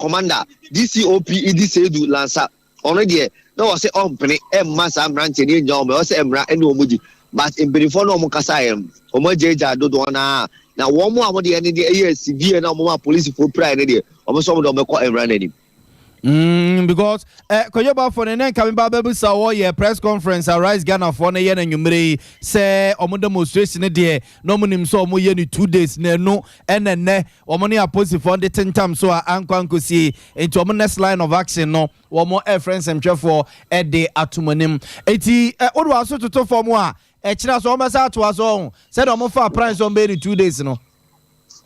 Commander DCOP Idi Seidu Lansa Ɔno deɛ na ɔse ɔmpene mma saa mmeranteɛ no nnya wɔn, ɛwɔ sɛ mmara ne wɔn di. But mpaninfoɔ no a wɔn kasaeɛ no, wɔn agyaagyaa dodoɔ no ara. Na wɔn a wɔn deɛ no deɛ ɛyɛ severe na wɔn maa polisifoɔ piraeɛ no deɛ, wɔn nso wɔn deɛ wɔn bɛkɔ mmara no anim. Mm, because eh, Kwadwo Bafo ne ne nka me ba bɛbisa wɔ yɛ press conference a Rice Ghana foɔ no yɛ no anwummere yi sɛ ɔmo demonstration no deɛ na ɔmo nim sɛ ɔmo yɛ no 2 days na ɛno ɛna nnɛ wɔn ne apolisifoɔ de tentam so a ankɔ ankɔsie nti wɔn next line of action no wɔn ɛrefrɛ nsɛmtwerɛfoɔ ɛde ato mo anim eti ɛ wode wɔn aso toto fam a ɛkyerɛ so wɔn bɛsa atoa so ɔho sɛdeɛ wɔn fa plan sɛ wɔn bɛyɛ no 2 days no.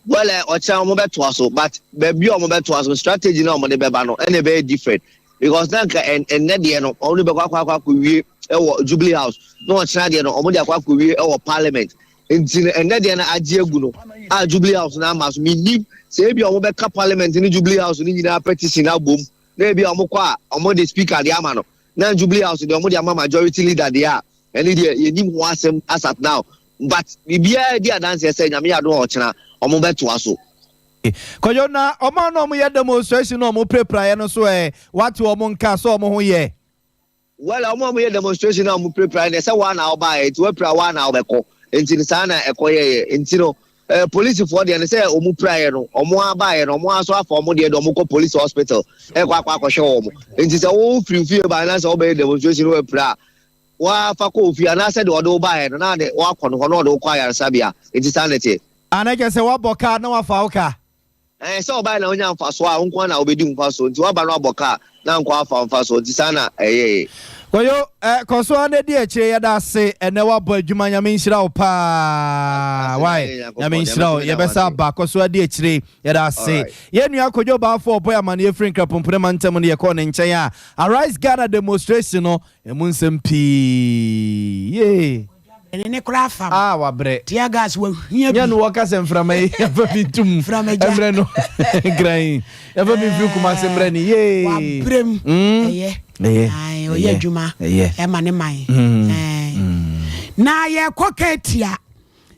Well ɔkyerɛ wɔn bɛtoa so, but baabi a wɔn bɛtoa so, strategy na wɔn de bɛba no ɛna ɛbɛyɛ different because na nka ɛnnɛ deɛ no wɔn de bɛkɔ akɔ akɔ akɔwie ɛwɔ Jubilee House na ɔkyerɛ deɛ no wɔn de akɔ akɔwie ɛwɔ Parliament. Nti no ɛnnɛ deɛ no agye agu no a Jubilee House no ama so, mennim sɛ ebi a wɔbɛka Parliament ne Jubilee House no nyinaa petition abom na ebi a wɔkɔ a wɔde speaker deɛ ama no na Jubilee House deɛ wɔde ama majority leader deɛ a ɛne deɛ yɛnim ho asɛm as at now, but biribiara di adanseɛ sɛ Nyame yɛ adom a ɔkyena wɔn bɛtoa so. Kwadwo, na ɔmo a na ɔmo yɛ demonstration na ɔmo pirapiraeɛ no so ɛ, wate ɔmo nka sɛ ɔmo ho yɛ? Well, ɔmo a ɔmo yɛ demonstration na ɔmo pirapiraeɛ no, ɛsɛ waa na ɔbaeɛ nti wapira waa na ɔbɛkɔ nti no saa na ɛkɔyɛeɛ nti no polisifoɔ deɛ no sɛ ɔmo piraeɛ no ɔmo abaeɛ no ɔmo aso afa ɔmo deɛ de ɔmo kɔ police hospital ɛkɔ akɔ akɔhwɛ wɔn. Nti sɛ wo firi fie ba na sɛ wobɛyɛ demonstration na wapira a, wafa kɔ ofie anaasɛ deɛ ɔde wo baeɛ no na de wakɔ no hɔ na ɔde wo kɔ ayaresabea. Nti saa na ɛteɛ. Ana kyerɛ sɛ woabɔ kaa na wafa wo ka? Ɛɛ, sɛ ɔbaeɛ na wonya mfasoɔ a, wo nko ara na wobɛdi ho mfasoɔ. Nti woaba na wabɔ kaa na ankɔ afa wo mfasoɔ. Nti saa na ɛyɛeɛ. Koyo, eh, kɔ so ara na di akyire. Yɛda ase ɛnɛ woabɔ adwuma. Nyame nhyira wo paa. Ase na Wai, yɛ Nyankopɔn. Nyame Deɛ nhyira mɛso wo. meda wo Yɛbɛsa ase. aba. Kɔ so ara di akyire. Yɛda ase. Alright. Yɛn nua Kojo Bafo ɔbɔe amaneɛ firi Nkrapompene mantam no yɛkɔɔ ne nkyɛn a Arise Ghana demonstration no Emu nsɛm pii yee. Ɛne ne koraa fam. Ah wabrɛ. Tear gas wahia bi. Nyɛ no wɔka sɛ mframa yi yɛmfa bi ntum Mframa gya. mmerɛ no nkran yi yɛmfa bi mfiri Kumase mmerɛ no yee. Wabrɛ mu. Mm. Ɛyɛ. Ɛyɛ. Ae, ɔyɛ Ɛyɛ. adwuma Ɛyɛ. ɛma ne man. Mm. Ɛɛ. Mm. Na yɛkɔ Ketia.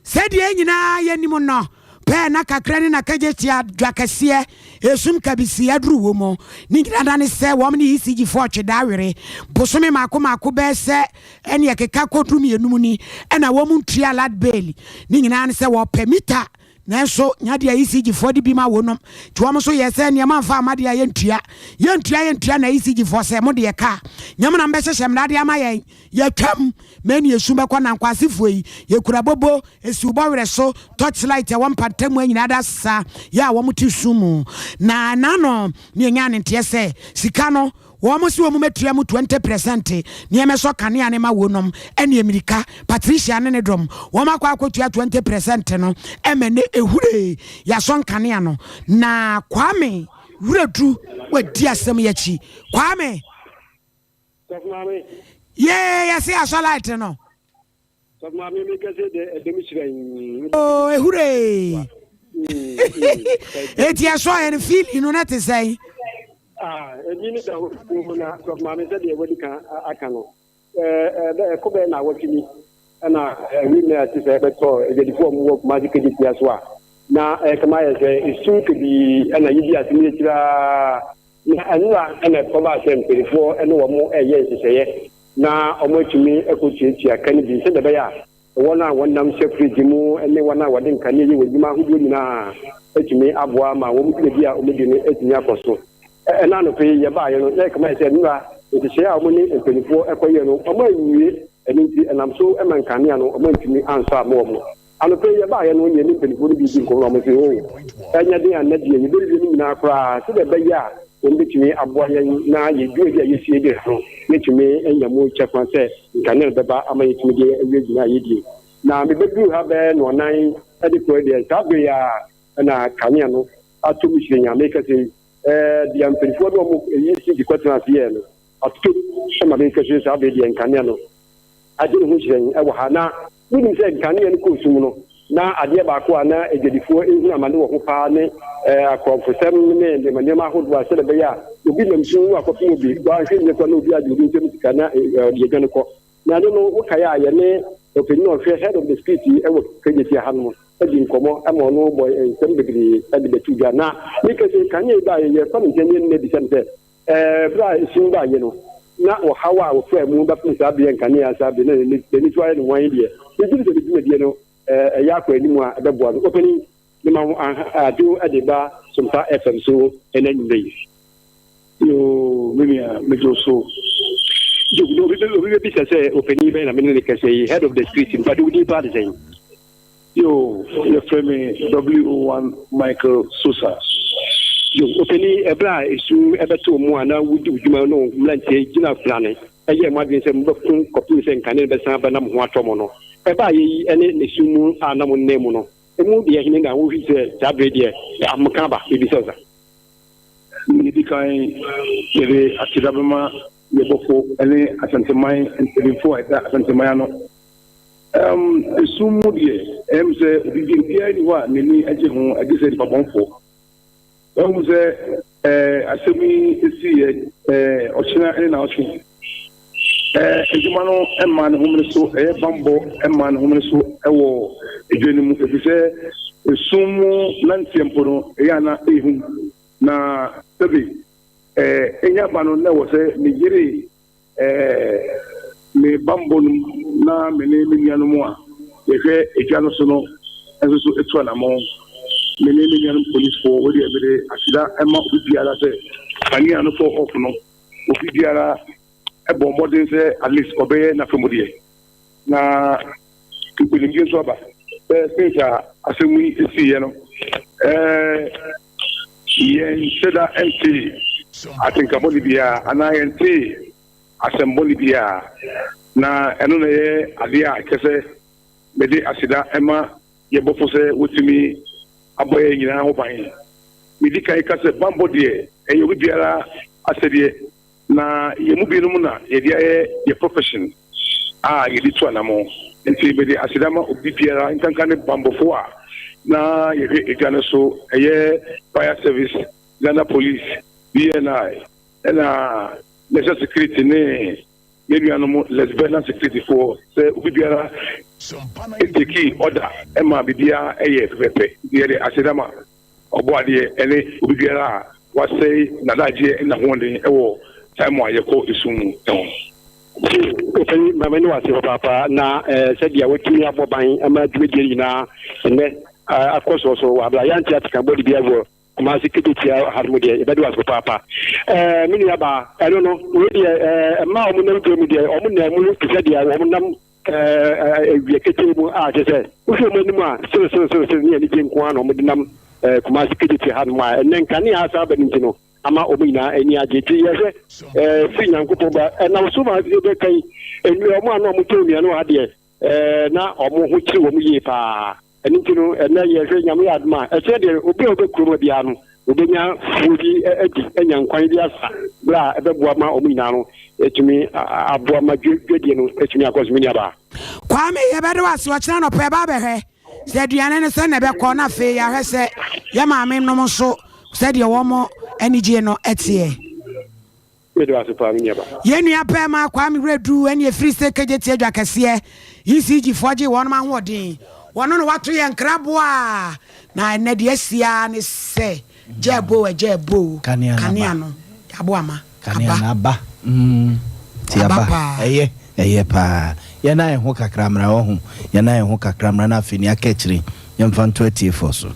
Sɛdeɛ yɛn nyinaa yɛnim no, pɛɛ na kakra ne n'akagyetia dwa kɛseɛ, esum kabisii aduru wɔ mu. Ne nyinaa da ne sɛ wɔn ne ECG foɔ twe da were bosome mmaako mmaako bɛyɛ sɛ ɛne ɛkeka kɔ 15 mu ni ɛna wɔn ntua lad bail. Ne nyinaa ne sɛ wɔpɛ mita. Nanso nya deɛ ECG foɔ de bi ma wɔnom nti wɔn nso yɛɛ sɛ nneɛma mfa ama deɛ yɛntua yɛntua yɛntua na ECG foɔ sɛ mo deɛ kaa nyɛ mo na mbɛhyehyɛ mmara de ama yɛn yɛtwam ma ɛne esu bɛkɔ na nkwasefoɔ yi yɛkura bobo esiw bɔwerɛ so torchlight ɛwɔ mpatamu nyinaa da sa yɛ a wɔn te sum mu na nano ne yɛnya ne nteɛ sɛ sika no Wɔn se wɔn mɛtua mu 20 prɛsɛnte ne ɛmɛsɔ kanea no ma wonom ɛne amirika Patricia ne ne dɔm wɔn akɔ akɔtua 20 prɛsɛnte no ɛmɛ ne ehuree yasɔ nkanea no na Kwame Wiredu wadi asɛm yi akyi Kwame Yee yɛse yasɔ light no. Sɔfo maame mi kɛse de ɛdɛm hyerɛn. Oo ehuree. Eti ɛsɔ yɛ no feeling no na te sɛn? Ah, ebi ne da hɔ na sɔfo maame sɛ deɛ wadi kan aka no. Ɛɛ ɛkɔ bɛyɛ na awɔtwe ni ɛna ɛwi mɛ ase sɛ ɛbɛtɔ adwadifoɔ a wɔwɔ Kumasi Kejetia so a na ɛkama yɛ sɛ esu kabii ɛna yɛdi ase ne akyiri ara na ɛnora ɛna ɛkɔbaa sɛ mpanimfoɔ ɛne wɔn ɛyɛ nhyehyɛeɛ na wɔatumi akɔtuatua ka no bi sɛdeɛ ɛbɛyɛ a wɔn a wɔnam hyɛ fridge mu ne wɔn a wɔde nkanea yɛ wɔn adwuma ahodoɔ nyinaa atumi aboa ma wɔn dwumadi a wɔdi no atumi akɔ so. Ɛna anɔpa yi yɛbaeɛ no, na ɛkama yɛ sɛ nnora nhyehyɛeɛ a wɔne mpanimfoɔ kɔyɛɛ no, wɔanwie, ɛno nti ɛnam so ma nkanea no wɔantumi ansɔ amma wɔn. Anɔpa yi yɛbaeɛ no, yɛne mpanimfoɔ no bi redi nkɔmmɔ na wɔse, Oh, ɛnyɛ den a nnɛ deɛ yɛbɛwie no nyinaa koraa sɛdeɛ ɛbɛyɛ a wɔbɛtumi aboa yɛn na yɛn dwumadi a yɛsua di ha no, yɛatumi anya mu kyɛfa sɛ nkanea no bɛba ama yɛatumi de awie dwuma a yɛdie. Na mebɛduruu ha bɛyɛ nnɔnnan de kɔ deɛ, saa berɛ yi ara na kanea no atɔ mu hyerɛnn a merekasa yi. Ɛɛ, deɛ mpanimfoɔ ne wɔn ɛyi sisi kɔtena ase yɛɛ no, atɔ mu ma merekasa yi, saa berɛ deɛ nkanea no agye ne ho hyerɛnn wɔ ha. Na wonim sɛ nkanea no kɔɔ sum no, na adeɛ baako a na adwadifoɔ rehunu amane wɔ ho paa ne akorɔmfosɛm ne nneɛma nneɛma ahodoɔ a sɛdeɛ ɛbɛyɛ a obi nam sum mu akɔfom obi, wanhwɛ yie koraa na obi agye obi nsam sika na ɔde adwane kɔ. Na ɛno no, wokae a yɛne ɔpanin a ɔhwɛ head of the street yi wɔ Kejetia ha nom di nkɔmmɔ ma ɔno bɔ nsɛm bebree de bɛto dwa. Na meka sɛ kanea yi baeɛ yɛfa no nkyɛn ne yɛn bisa no sɛ Bere a esum baeɛ no, na ɔhaw a wɔfaa mu bɛpem saa bere a nkanea saa bere na n'ani so ayɛ no nwann deɛ, megye di sɛ ne dwumadie no ɛyɛ akɔ anim a ɛbɛboa no. Ɔpanin, mema wo adwo de ba Sompa FM so ɛnɛ anwummerɛ yi. Yoo, me nua, megye wo so. Job, na obi obi bɛbisa sɛ ɔpanin bɛn na me ne no kasa yi, head of the street, mpakyɛ wo din paa de sɛn? Yo, yɛfrɛ me WO1 Michael Sosa. Yo, ɔpanin, ɛberɛ a esu bɛtoo mo a na wodi wo dwuma ne wo mmeranteɛ gyina brane yɛɛ mo adwene sɛ mobɛko kɔpem sɛ nkanea no bɛsan aba na mo ho atɔ mo no, ɛbaeɛ yi ne ne sum mu a na monenam mu no, emu deɛ hene na wohwɛ sɛ saa berɛ yi deɛ ahomeka aba? Mebisa wo sa. Nea edi kan, yɛde aseda bɛma yɛn Bɔfo ne Asanteman mpanyimfo a ɛda Asanteman ano. Um, esum mu deɛ, ɛyɛ me sɛ obi bi obiara nni hɔ a n'ani gye ho gye sɛ nipa bɔnfoɔ. Wahu sɛ ɛɛ asɛm yi esiiɛ ɛɛ ɔkyena ne naawɔtwe. Ɛɛ adwuma no mmaa ne homene so, ɛyɛ bammɔ mmaa ne homene so wɔ edwa no mu efisɛ esum mu nanteɛ mpo no ɛyɛ ana ehu. Na sɛbe ɛɛ enya ba no na ɛwɔ sɛ meyere Me bammɔ no mu na me ne me nuanom a yɛhwɛ edwa no so no nso so tu anammɔn. Me ne me nuanom polisfoɔ, wei deɛ mede aseda ma obi biara sɛ kanea no kɔɔ off no, obi biara bɔɔ mmɔden sɛ at least ɔbɛyɛ n'afamudeɛ. Na nkonimdie nso aba sɛ since a asɛm yi siiɛ no, yɛnhyɛ da ntee atenka bɔne biara anaa yɛntee asɛm bɔne biara, na ɛno na ɛyɛ adeɛ a ɛkyɛ sɛ mede aseda ma yɛn Bɔfo sɛ watumi abɔ yɛn nyinaa ho ban. Medi kan ka sɛ bammɔ deɛ, ɛyɛ obi biara asɛdeɛ, na yɛn mu binom na yɛde ayɛ yɛn profession a yɛde tu anammɔn. Nti mede aseda ma obi biara, nkanka ne bammɔfoɔ a na yɛhwɛ edwa no so, ɛyɛ Fire Service, Ghana Police, BNI, ɛna National Security ne yɛn nuanom Lesbena Security foɔ sɛ obi biara tekii order ma biribiara yɛ pɛpɛpɛ. Nti yɛde aseda ma Ɔbɔadeɛ ne obi biara a wasɛe n'adagyeɛ ne n'ahoɔden wɔ time a yɛkɔ esum mu ho. Ɔpanyin, ma m'ani wɔ ase papaapa na sɛdeɛ watumi abɔ ban ama dwumadie no nyinaa nnɛ. akɔ soɔ so wɔ abira yɛante atekabɔde biara wɔ Kumasi Kejetia ha no mu deɛ yɛbɛde wase papaapa. Ɛɛ me nua baa ɛno no wei deɛ ɛɛ mmaa a wɔn nam dwa mu deɛ wɔn nam mu te sɛ deɛ wɔn nam ɛɛ awia ketee mu a kyerɛ sɛ wohwɛ wɔn anim a sere sere sere sere ne anigye nko ara na wɔn de nam ɛɛ Kumasi Kejetia ha no mu a ɛnɛ nkanea asa aba ne nti no ama wɔn nyinaa ani agye nti yɛhwɛ ɛɛ firi Nyankopɔn ba ɛnam so ma yɛbɛka yi nnua wɔn a na wɔn tɔn nnuane wɔ ha deɛ ɛɛ na wɔn ho kyere wɔn yie paa. Ɛno nti no, ɛnnɛ yɛhwɛ Nyame yɛ adom a, ɛkyerɛ deɛ obi a ɔbɛ kurom ha biara no, ɔbɛnya fuo bi adi, anya nkwan bi asa, berɛ a ɛbɛboa ma wɔn nyinaa no atumi aboa ma dwadie no atumi akɔ so, me nuabaa. Kwame, yɛbɛda wo ase, ɔkyena anɔpa yɛba abɛhwɛ sɛ aduane no sɛn na ɛbɛkɔ na afei yɛahwɛ sɛ yɛ maame nom nso sɛdeɛ wɔn anigyeɛ no teɛ. Meda wo ase paa me nua ba. Yɛn nua bɛɛma Kwame Wiredu ɛne ɛfiri sɛ Kegyeti adwa kɛseɛ ECG foɔ gyee wɔnom ahoɔden wɔno na wato yɛn nkraboa na ɛnɛ deɛ asi ara ne sɛ gyɛɛbo ɛgyɛɛbo kanea no yɛabo ama Kanea no aba mm ti aba paa. Ɛyɛ ɛyɛ paa yɛn nan ho kakra mmra wahu yɛn nan ho kakra mmra na afei nea aka akyire yɛmfa nto atiefoɔ so.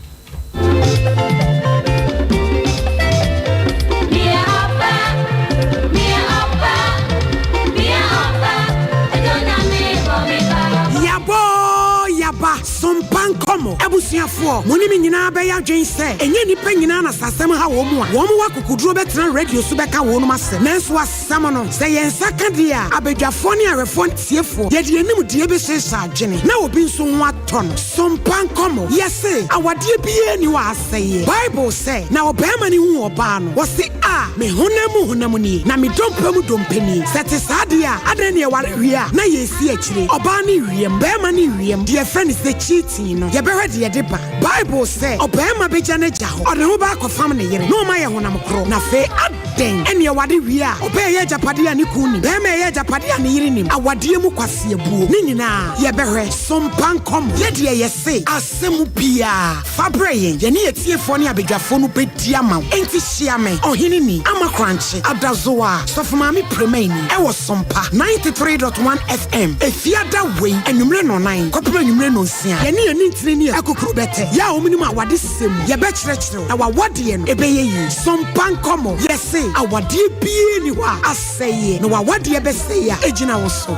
Yabɔ oo yaba, sompa nkɔmɔ. Abusuafoɔ, mo ne me nyinaa bɛyɛ adwen sɛ, ɛnyɛ nnipa nyinaa na sɛ asɛm ha wɔn a, wɔn wɔ akokoduro bɛtena radio so bɛka wɔnom asɛm. Nanso asɛm no, sɛ yɛn nsa ka deɛ a, abadwafoɔ ne awɛfoɔ ne atiefoɔ, yɛde yɛn nimdeɛ bɛhyehyɛ adwene na obi nso ho atɔ no. Sompa nkɔmmɔ. Yɛse, awadeɛ biara nni hɔ a asɛeɛ. Bible sɛ, Na ɔbarima no huu ɔbaa no, ɔse, A, me honam mu honam nie, na me dompe mu dompe nie. Sɛ ɛte saa deɛ a, adɛn na yɛware wie a, na yɛresi akyire? Ɔbaa no rewiam, barima no rewiam, deɛ yɛfrɛ no sɛ cheating no, yɛbɛhwɛ deɛ ɛde ba. Bible sɛ, Ɔbarima bɛgya n'agya hɔ, ɔde ne ho bɛakɔfam ne yere, na wɔayɛ honam korɔ. Na afei, adɛn ɛne ɛware wie a, ɔbaa ɛyɛ agyapadeɛ a ne kunu nim, barima ɛyɛ agyapadeɛ a ne yere nim, awadeɛ mu kwaseabuo, ne nyinaa, yɛbɛhwɛ. So mpa nkɔmmɔ. Yɛ deɛ yɛse, asɛm biara, fa brɛ yɛn, yɛne yɛn atiefoɔ ne abadwafoɔ no bɛdi ama wo. Enti hyia me, Ɔheneni, Ama Korankye, Adazoa, Sɔfo Maame Premaini, ɛwɔ Sompa 93.1 FM, Efiada wei, anwummere nnɔnnan kɔpem anwummere nnɔnsia. Yɛne yɛn nintini ne akukuru bɛtɛ, yɛ a wɔnim awadesɛm mu, yɛbɛkyerɛkyerɛ wo, na w'awadeɛ no, ɛbɛyɛ yie. Sompa nkɔmmɔ, yɛse, awadeɛ biara nni hɔ a, Sɛeɛ, na w'awadeɛ bɛsɛe a, ɛgyina wo so.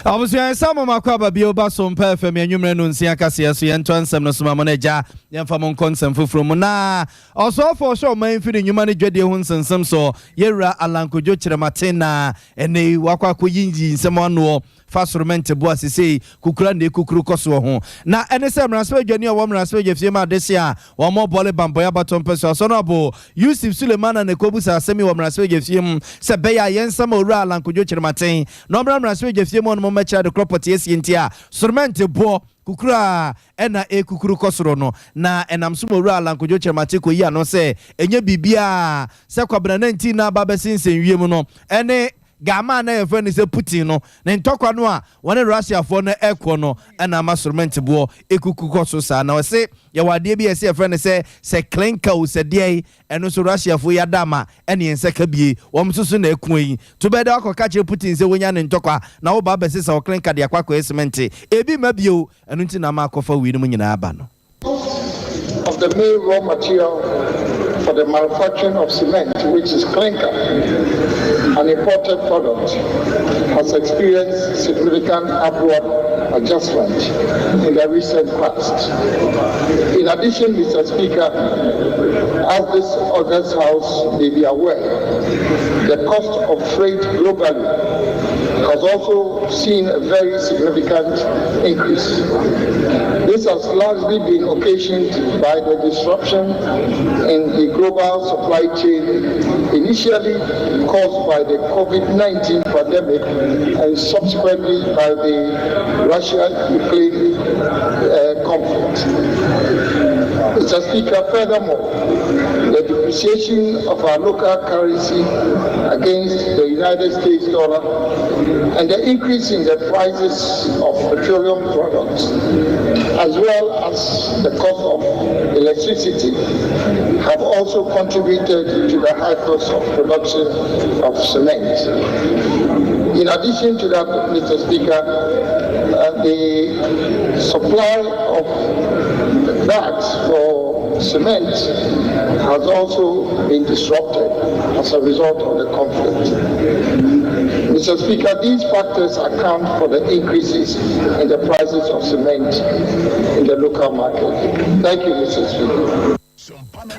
Abusua yɛsa mo mako aba bio ba so mpa FM anwummerɛ no nsia kaseɛ so yɛntoa nsɛm no so ma mo no agya yɛmfa mo nkɔ nsɛm foforɔ mu na ɔsoafoɔ ɔhwɛ ɔman mfiri nnwuma ne dwadie ho nsensem so yɛwura Alan Kojo Kyerematen na ɛnɛ yi wakɔ akɔyi nsɛm anoɔ fa soromɛnte bo a sesei kukura na ekukuru kɔ soɔ ho. Na ɛne sɛ mmarahyɛbadwani a ɔwɔ mmarahyɛbadwafie ma adehye a wɔmmɔ bɔle bammɔeɛ abatoɔ mpɛsoa so no abo Yusuf Sulemana na ɛkɔbusaa asɛm yi wɔ mmarahyɛbadwafie mu sɛ ɛbɛyɛ a yɛnsa ma Owura Allan Kojo Kyerematen na ɔmmra mmarahyɛbadwafie mu hɔnom mmɛkyerɛ adekorɔ pɔtee asie nti a soromɛnte boɔ kukuru a na ɛrekukuru kɔ soro no. Na ɛnam so ma Owura Allan Kojo Kyerematen kɔyii ano sɛ ɛnyɛ biribiara sɛ Kwabena 19 no aba abɛsensɛn wiem no ne Gama a na yɛfrɛ no sɛ Putin no, ne ntɔkwa no a wɔne Russiafoɔ no rekɔ no na ama soromɛnte boɔ ɛkuku kɔ so saa. Na ɔse yɛwɔ adeɛ bi a ɛsɛ yɛfrɛ no sɛ sɛ clinker o sɛ deɛn, ɛno nso Russiafoɔ yi ada ama ɛne yɛn nsa ka bie, wɔn nso so na ɛko yi. To bɛyɛ dɛ woakɔka kyerɛ Putin sɛ wɔnya ne ntɔkwa na woba abɛsesa wo clinker de akɔ akɔyɛ semɛnte. Ebi mma bio, ɛno nti na ama akɔfa weinom nyinaa aba no. Of the main raw material for the manufacturing of cement, which is clinker, an imported product, has experienced significant upward adjustment in the recent past. In addition, Mr. Speaker, as this August House may be aware, the cost of freight globally has also seen a very significant increase. This has largely been occasioned by the disruption in the global supply chain initially caused by the COVID-19 pandemic and subsequently by the Russia-Ukraine uh, conflict. Mr. Speaker, furthermore, the depreciation of our local currency against the United States dollar and the increase in the prices of petroleum products, as well as the cost of electricity, have also contributed to the high cost of production of cement. In addition to that, Mr. Speaker, uh, the supply of bags for cement has also been disrupted as a result of the conflict. Mr. Speaker, these factors account for the increases in the prices of cement in the local market. Thank you, Mr. Speaker.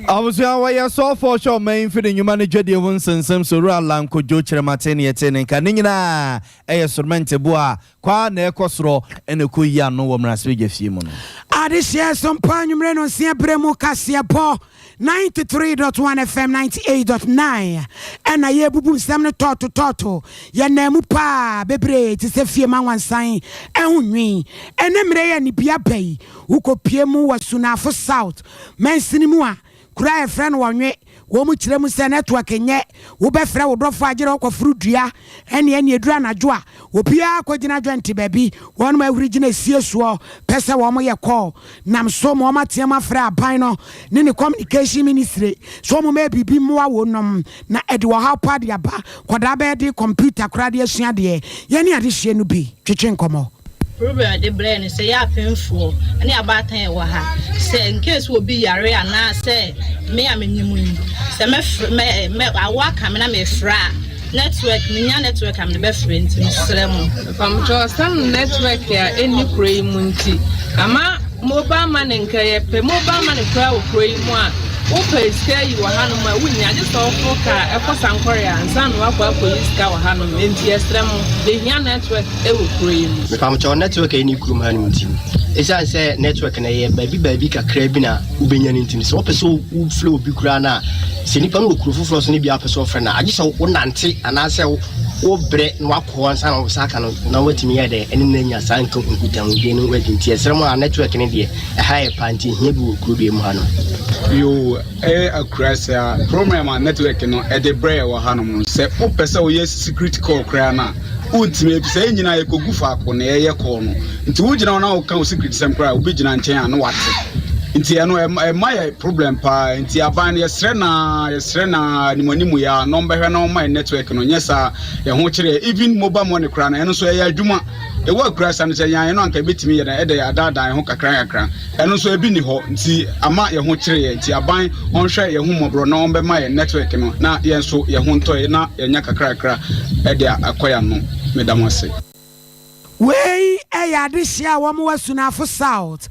Abusua wɔyɛ sɔɔfo ɔhwɛ ɔman yi mfiri nnwuma no dwadie ho nsɛnsɛm so Owura Alan Kojo Kyerematen ne yɛte ne nka ne nyinaa ɛyɛ soromɛnte bo a kwaa na ɛkɔ sorɔ ɛna ɛkɔ yi ano wɔ mmarahyɛbadwa fie mu no. Adehyeɛ so mpa anwummere no nsia berɛ mu kaseɛbɔ 93.1 FM 98.9 ɛna yɛbubu nsɛm no tɔɔto tɔɔto yɛnam mu paa bebree te sɛ fie ma nwansan ɛho nwi ɛne mmerɛ yɛ ne bia ba yi wokɔpie mu wɔ Sunafo South mansini mu a kura a yɛfrɛ no wɔnwe wɔn mu kyerɛ mu sɛ network nyɛ wobɛfrɛ wo dɔfo agyerɛ wokɔforo dua ɛne ɛne ɛduru anadwo a obiara kɔgyina dwɛnte baabi wɔn mu ahuri gyina esie soɔ pɛ sɛ wɔn yɛ kɔɔ nam so ma wɔn ateɛ mu afrɛ aban no ne ne communication ministry so wɔn mɛ biribi mmoa wɔn nom na ɛde ɔhaw pa de aba kɔdaa bɛyɛ de computer koraa de asua deɛ yɛne adehyɛ no bi twetwe nkɔmmɔ. Problem a yɛde brɛɛ ne sɛ yɛ apemfoɔ ne abaatan a ɛwɔ ha sɛ in case obi yare anaa sɛ me a menyim yi sɛ mɛfrɛ mɛ mɛ awo aka me na mefrɛ a network menya network a mede bɛfrɛ nti mesrɛ mo. Mpamokyɛw ɔsan network a ɛnni kuro yi mu nti ama mobile money nka yɛpɛ mobile money koraa wɔ kuro yi mu a wopɛ sika yi wɔ hanom a wonnya gye sɛ woforo kaa ɛkɔ Sankore ansa na wakɔ akɔyi sika wɔ hanom nti yɛsrɛ mo yɛhia network wɔ kuro yi mu. Mepamokyɛw network a ɛnni kurom hanom nti ɛsiane sɛ network no ɛyɛ baabi baabi kakra bi na wobɛnya no nti no sɛ wopɛ sɛ wofrɛ obi koraa no a sɛ nipa no wɔ kuro foforɔ so no bi a wopɛ sɛ wofrɛ no a agye sɛ wonante anaasɛ wobrɛ na wakɔ hɔ ansa na wo nsa aka no na woatumi yɛ dɛ ɛne no anya saa nkutahodie no wadi nti ɛsrɛ mo a network no deɛ ɛha yɛ paa nti ɛhia bi wɔ kuro deɛ mu ha no. Yoo ɛyɛ akurase a problem a network no ɛde brɛ yɛ wɔ hanom no sɛ wopɛ sɛ woyɛ secret call koraa no a wontumi efisɛ yɛn nyinaa yɛkɔgu faako na yɛyɛ call no nti wogyina hɔ na woka wo secret sɛm koraa a obi gyina nkyɛn a na wate nti ɛno ɛma yɛ problem paa nti aban no yɛsrɛ naa yɛsrɛ naa animanimu yɛ a na ɔmbɛhwɛ na ɔma yɛ network no nyɛ saa yɛn ho kyerɛ even mobile money koraa no ɛno nso ɛyɛ adwuma ɛwɔ akura sa no sɛ yɛn no anka ɛbɛtumi yɛ dɛn ɛde adaadaa yɛn ho kakra kakra ɛno nso ebi ni hɔ nti ama yɛn ho kyerɛ yɛn nti aban ɔnhwɛ yɛn ho mmɔborɔ na ɔmbɛma yɛn network no na yɛn nso yɛn ho ntɔ yɛn na yɛnya kakra kakra ɛde akɔ yɛn ano meda mo ase. Wei yɛ adehyeɛ a wɔn wɔ Asunafo South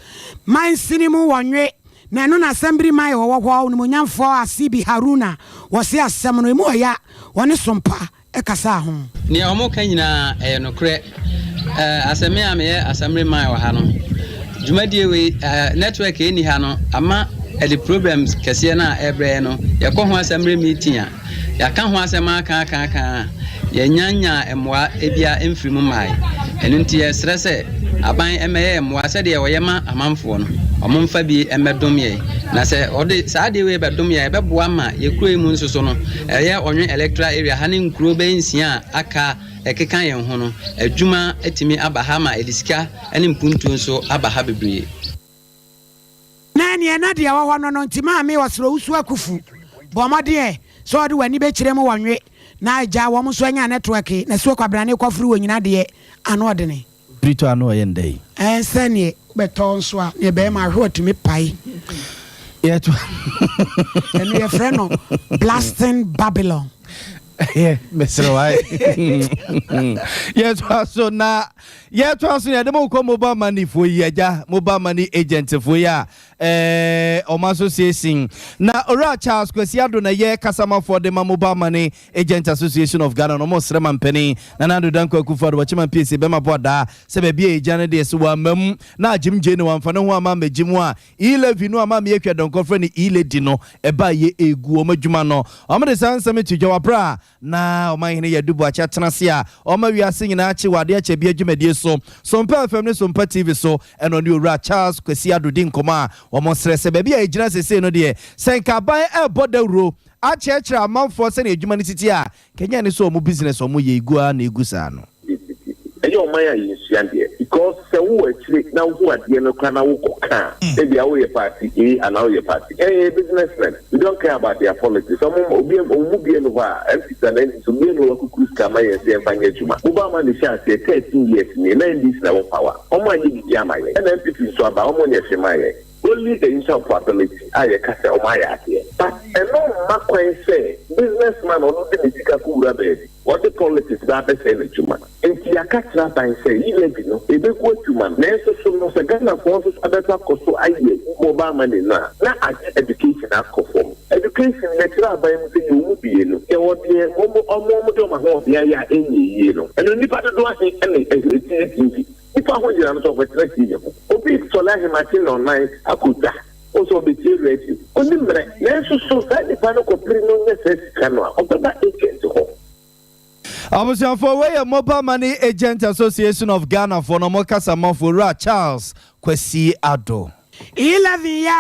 mansini mu wɔ Nwe, na ɛno na Asɛmbiri man wɔ hɔ Onimuonyamfoɔ Asibi Haruna wɔse asɛm no emu ɔya wɔne Sompa kasaa ho. Nea wɔka nyinaa, ɛyɛ nokorɛ. Eh, asɛ me a meyɛ Assembly man wɔ ha no, dwumadie wei, eh, network a ɛnni ha no, ama ɛde problems kɛseɛ no a ɛrebrɛ yɛn no, yɛkɔ ho assembly meeting a, Yɛaka ho asɛm aka aka aka a, yɛnnya nyaa mmoa biara mfiri mu mmae. Ɛno nti yɛsrɛ sɛ aban mmɛyɛ yɛn mmoa sɛdeɛ wɔyɛ ma amanfoɔ no, wɔmfa bi mmɛdom yɛn. Na sɛ wɔde saa adeɛ wei bɛdom yɛn a, ɛbɛboa ma yɛn kuro yi mu nso so no, ɛyɛ Ɔnwe Electoral Area ha ne nkuro bɛyɛ nsia a aka a ɛkeka yɛn ho no, adwuma atumi aba ha ma ɛde sika ne mpuntuo nso aba ha bebree. Na neɛ na deɛ ɛwɔ hɔ no no nti maame ɔsrɛ Owusu Akufu bɔ mmɔden ɛ sɛ ɔde w'ani bɛkyerɛ mu wɔ nwe na agya wɔn nso anya nɛtoɛke na suo kwabrane kɔforo wɔ nyina deɛ ano ɔdene. Biri tɔ ano ɔyɛ ndɛ yi. Ɛɛ sɛ neɛ wobɛtɔ nso a neɛ bɛɛma ahwɛ ɔtumi pae. Yɛto. Ɛno yɛfrɛ no blasting Babylon. Ɛyɛ mesrɛ wo ayɛ. Yɛtoa so na yɛtoa so yɛde mo kɔ mobile money foɔ yi agya mobile money agent foɔ yi a ɛɛ ɔmo association na owura Charles Kwasi Ado na yɛ kasamafoɔ de ma mobile money agent association of Ghana na ɔmo srɛ mampanin Nana Addo Dankwa Akufo-Addo wɔkyɛ ma PSA bɛma bo adaa sɛ baabi a yɛgyina no deɛ sɛ wamma mu na agyem gye ne wamfa ne ho ama ammɛgye mu a E-levy no a Maame Akua Donkor frɛ no E-lady no ɛbaa yɛ egu wɔn adwuma no. Wɔde saa nsɛm yi to dwa wɔ bere a na Ɔmanhene Yadu Boakye atena ase a ɔma wiase nyinaa kye wɔ Adeɛ Kyɛ Bia dwumadie so, Sompa FM ne Sompa TV so ɛna ɔne Owura Charles Kwasi Addo di nkɔmmɔ a wɔsrɛ sɛ baabi a yɛgyina seesei no deɛ sɛ nka aban ɛrebɔ dawuro akyerɛkyerɛ amanfoɔ sɛdeɛ adwuma no si teɛ a, nka ɛnyɛ ne sɛ wɔn business a wɔyɛ yi gu ara na ɛgu saa no. Ɛyɛ ɔman a yɛnsua deɛ. Because sɛ wowɔ akyire na wohu adeɛ no koraa na wokɔ ka a, ebia woyɛ party A anaa woyɛ party. Yɛn yɛyɛ business men, we don't care about their politics. Wɔn obi wɔn mu biara nni hɔ a, MPs anaa NDC, obiara nni hɔ a wakukuru sika ama yɛn sɛ yɛmfa nyɛ adwuma. Mobile money hyɛɛ aseɛ 13 years nie, na NDC na ɛwɔ power. Wɔn anyɛ biribi ama yɛn. Ɛna NPP nso aba, wɔn nyɛ hwee maa yɛn. Only the interoperability a yɛka sɛ wɔn ayɛ adeɛ. But ɛno mma kwan sɛ business man a ɔno de ne sika kɔwura baabi. Wɔde politics ba abɛsɛe n'adwuma. Nti yɛaka kyerɛ aban sɛ e-levy no yɛbɛgu adwuma no. Nanso so no sɛ Ghanafoɔ nso so abɛsa akɔ so ayɛ mobile money no a, na agye education akɔ fam. Education yɛkyerɛ aban mu sɛ yɛwɔ mu mmienu. Yɛwɔ deɛ wɔn wɔn wɔde wɔn ahoɔden ayɛ a ɛnyɛ yie no. Ɛno nnipa dodoɔ ahe na ɛtie TV? Nnipa ho yera no sɛ ɔkɔtena TV ho. Obi sɔre ahemakye nnɔnnan akɔ dwa. Wo sɛ ɔbɛtie radio. Ɔnni mmerɛ. Nanso so saa nipa no kɔpere no nya saa sika no a, ɔbɛba agent hɔ? Abusuafoɔ, wei yɛ Mobile Money Agent Association of Ghana foɔ na wɔn kasamafo Owura Charles Kwasi Addo. 11 yi a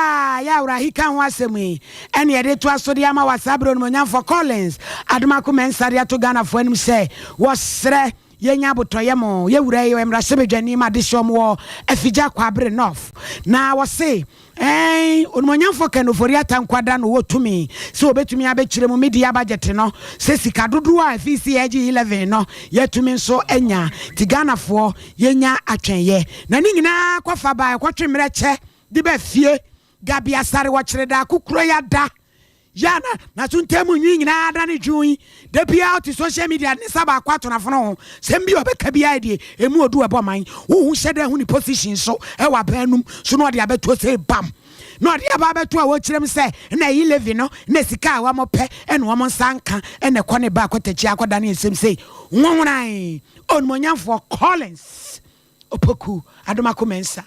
yɛawura he ka ho asɛm yi ɛne yɛde toa so de ama wɔ saa berɛ Onimuonyamfoɔ Collins Adomako Mensah de ato Ghanafoɔ anim sɛ wɔsrɛ Yɛnya abotɔyam o, yɛ wura yi ɔyɛ mmarahyɛbadwani ma adehyeɛ ɔmo wɔ Afigya Kwaabere North. Na wɔse ɛɛn Onimonyamfoɔ Ken Ofori-Atta Nkwada na ɔwɔ tumi sɛ ɔbɛtumi abɛkyerɛ mu media budget no sɛ sika dodoɔ a ɛfiri sɛ yɛgye 11 no yɛatumi nso anya nti Ghanafoɔ yɛnya atwɛnyɛ. Na ne nyinaa kɔfa ba ɛkɔtwe mmerɛ kyɛ de ba fie. Gabi Asare wɔkyere daako kuro yi ada. Yɛ a na n'aso ntam nwi nyinaa adane dwonn. Da biara ɔte social media de ne nsa baako ato n'afono ho. Sɛm bi a ɔbɛka biara deɛ, emu odu ɛbɔ man. Wohu hyɛ da hu ne position so wɔ aban no mu so na ɔde abɛto sei bam. Na ɔde aba abɛto a wɔkyerɛ mu sɛ na ɛyi levy no na sika a wɔpɛ na wɔn nsa nka na ɛkɔ ne ba akɔtakyi akɔdane nsɛm sei. Nwohoran! Onimonyamfoɔ Collins Opoku Adomako Mensah.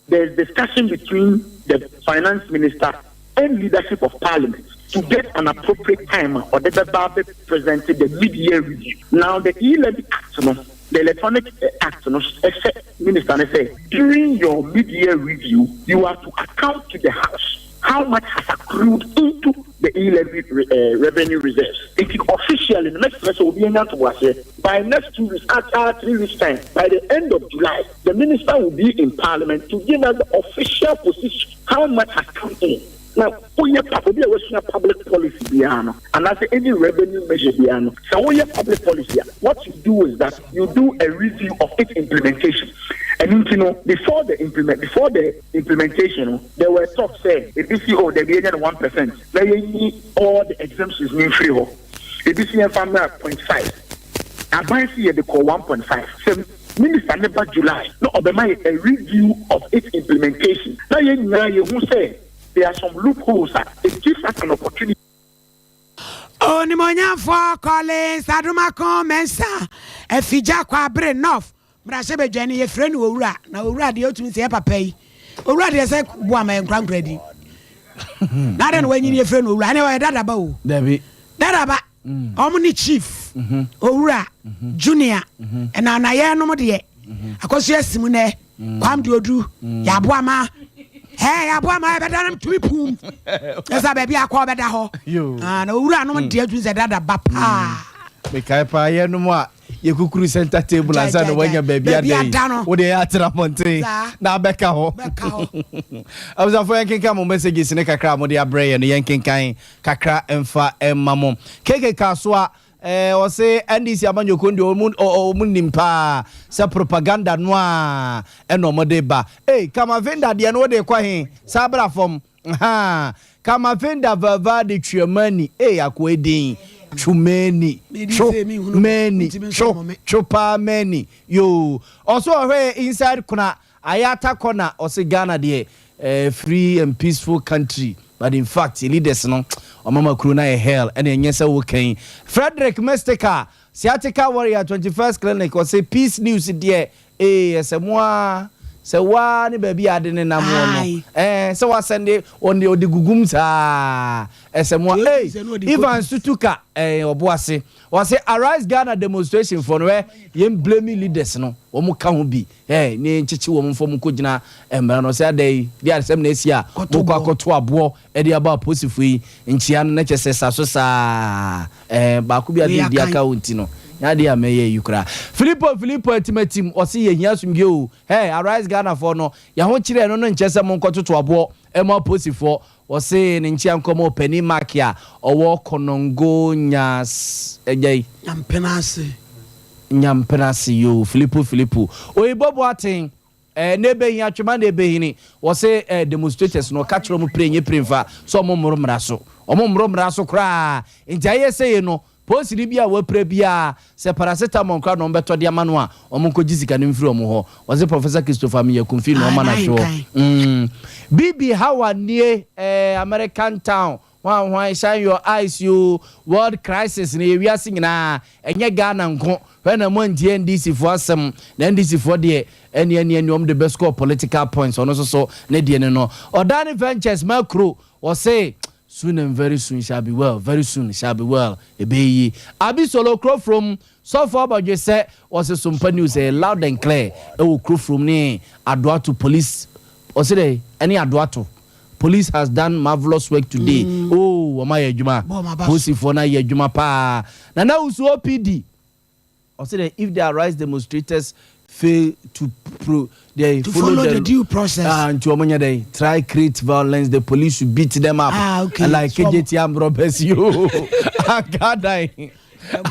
There is discussion between the finance minister and leadership of parliament to get an appropriate time a ɔde bɛba abɛ present the mid year review. Now the E-levy act no, the electronic act no hyɛ minister no sɛ during your mid year review you are to account to the house how much has accrued into the E-levy revenue reserves. Nti officially no mɛsrɛ sɛ obi anya ntoboaseɛ by next 2 weeks ata 3 weeks time, by the end of July, the minister will be in parliament to give us the official position how much has come in. Now, woyɛ obi a wasua public policy biara no anaasɛ any revenue measure biara no, sɛ woyɛ public policy a, what you do is that you do a review of its implementation. Ɛno nti no, before the implementation no, there were talks sɛ ebi si, oh, dabi, yɛnyɛ no 1% na yɛnyi all the exemptions ne mfiri hɔ. Ebi si yɛmfa mmra 0.5. Aban si yɛde kɔ 1.5. Sɛ minister ne ba July na ɔbɛma yɛ a review of its implementation na yɛn nyinaa yɛhu sɛ there are some loopholes a, it gives us an opportunity. Onimonyamfoɔ Collins Adomako Mensah, Afigya Kwaabere North mmarahyɛbadwani, yɛfrɛ no owura na owura deɛ ɔtumi sɛ yɛ papa yi owura deɛ sɛ boa ma yɛ nkorankora di na adɛn na wanyini yɛfrɛ no owura ɛne ɔyɛ dadaba o. Dabi. Dadaba ɔmo ne chief owura junior ɛna na yɛnom deɛ akɔso asi mu nɛ kwam de odu yɛaboa ma ɛ yɛaboa ma yɛbɛda nom tumi pum ɛsɛ baabi akɔ ɔbɛda hɔ. Yo. Ah, na owura nom deɛ tumi sɛ dadaba paa. Mekae paa yɛnom a yɛkukuru center table Gyae, ansa na gyae, woanya gyae. baabi Baabi ada yi ada no. wode ɛyɛ atena mmɔnten Saa. na abɛka hɔ. Bɛka hɔ. Abusuafoɔ, yɛnkenkan mo messages ne kakra a mode abrɛ yɛ no, yɛnkenkan kakra mfa mma mo. Keke Kasoa ɔse NDC amanyɔkuo no deɛ ɔmo nim paa sɛ propaganda no a ɛna ɔmo de ba. Ei, Kamavinda deɛ no wode kɔ he saa bra fam ha. Kamavinda Valverde Tchouameni, ei, akoa edin Tchouameni. Medi Two sɛ menhunu mani ntimi nso two mmɔ me. Two paa mani yoo. Ɔso ɔhwɛ yɛ inside kona Ayata corner. Ɔse Ghana deɛ free and peaceful country, but in fact leaders no ɔmama kuro no ayɛ hell. Ɛna ɛnyɛ sɛ wokan Frederick Mystica Sciatica Warrior 21st Clinic. Ɔse Peace News deɛ ee ɛsɛ mo a sɛ waa ne baabi a ade ne nam wɔ no. Aye. Sɛ wasɛnde wɔn deɛ ɔde gugum saa ɛsɛ mo a. Deɛ Ei ɔdi sɛ na ɔde Ivan kɔ. Sutuka ɔbo ase ɔse Arise Ghana demonstration foɔ no ɛ yɛn blame leaders no, wɔn ka ho bi ɛ ne nkyekye wɔn mfɔ mo kɔgyina mmara no sɛ ada yi de asɛm na asi a Kɔto mokɔ boɔ. Akɔto aboɔ ɛde aba aposifoɔ yi nkyia no na kyɛ sɛ sa so saa baako bi ade Wei di akan. aka wo nti no. Nyɛ adeɛ a mɛyɛ yi koraa. Filipo Filipo atimatim, ɔse yɛhia asomdwie o. Hey, Arise Ghanafoɔ no, yɛn ho kyerɛ ɛno no nkyɛ sɛ monkɔtoto aboɔ mma aposifoɔ. Ɔse ne nkyea nkɔma ɔpanin Mark a ɔwɔ Konongo Nyas ɛgya yi. Nyampenase. Nyampenase yoo, Filipo Filipo. Oyibo Boateng. Eh, na ebehi atwema na ebehini. Wɔse eh, demonstrators no, ɔka kyerɛ wɔn pire nye pire mfa sɛ wɔn mmoro mmara so. Wɔn mmoro mmara so koraa. Nti ayɛ sɛ yei no, polisini bi a wapira biara, sɛ paracetamol koraa na wɔbɛtɔ de ama no a, wɔn nkɔgye sika no mfiri wɔn hɔ. Wɔse Professor Christopher Ameyaw-Kumfi na ɔma no ahweɔ. Mm. Bibi Hawa nie, eh, American town. Hwan hwan shine your eyes yoo world crisis no yɛ wiase nyinaa ɛnyɛ Ghana nko hwɛ na mo antie NDC foɔ asɛm na NDC foɔ deɛ ɛne ɛne ɛne wɔn de bɛ score political points ɔno nso so ne deɛ ne no Ɔdane Ventures Makuro ɔse soon and very soon shall be well very soon shall be well ɛbɛyɛ yie Abi Solo Kurofrom Sɔfo Abɔdwesɛ ɔse Sompa News ɛyɛ loud and clear ɛwɔ Kurofrom ne Adoato police ɔse dɛ ɛne Adoato Police has done marvelous work today oh wɔn ayɛ adwuma polisifoɔ no ayɛ adwuma paa Nana Wusu OPD ɔsɛ dɛ if the arise demonstrators fail to pro they to follow, follow the, the due process ah nti wɔn nyɛ dɛ try create violence the police should beat them up ah, okay. like so, KJT armed robbers yo agadan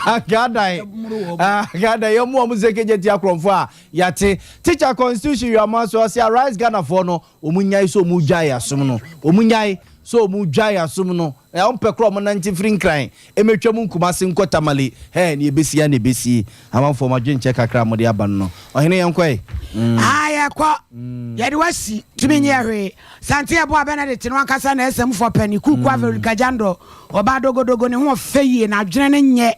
agadan agadan yɛn mu wɔn sɛ KJT akorɔmfo a yate teacher constitution yɛ ɔmo aso ɔsɛ arise Ghana foɔ no Wɔn nyae sɛ wɔn dwae asom no. Wɔn nyae sɛ wɔn dwae asom no. Na wɔn pɛ koraa wɔn nante firi Nkran mɛtwa mu Kumase nkɔ Tamale. Hɛɛ nea ɛbɛsi ara na ɛbɛsi. Amanfoɔ mo adwenkyɛ kakra a mode aba no no. Ɔhene yɛnkɔ ɛ. Mm. Ah yɛkɔ. Yɛde wasi. Tumi nyɛ hwee. Sante ɛboa Benedict no ankasa na ɛsɛm fɔ pɛ ne kuku Veronica Jandor. Ɔbaa dogodogo ne ho ɔfɛ yie na adwene no nyɛ.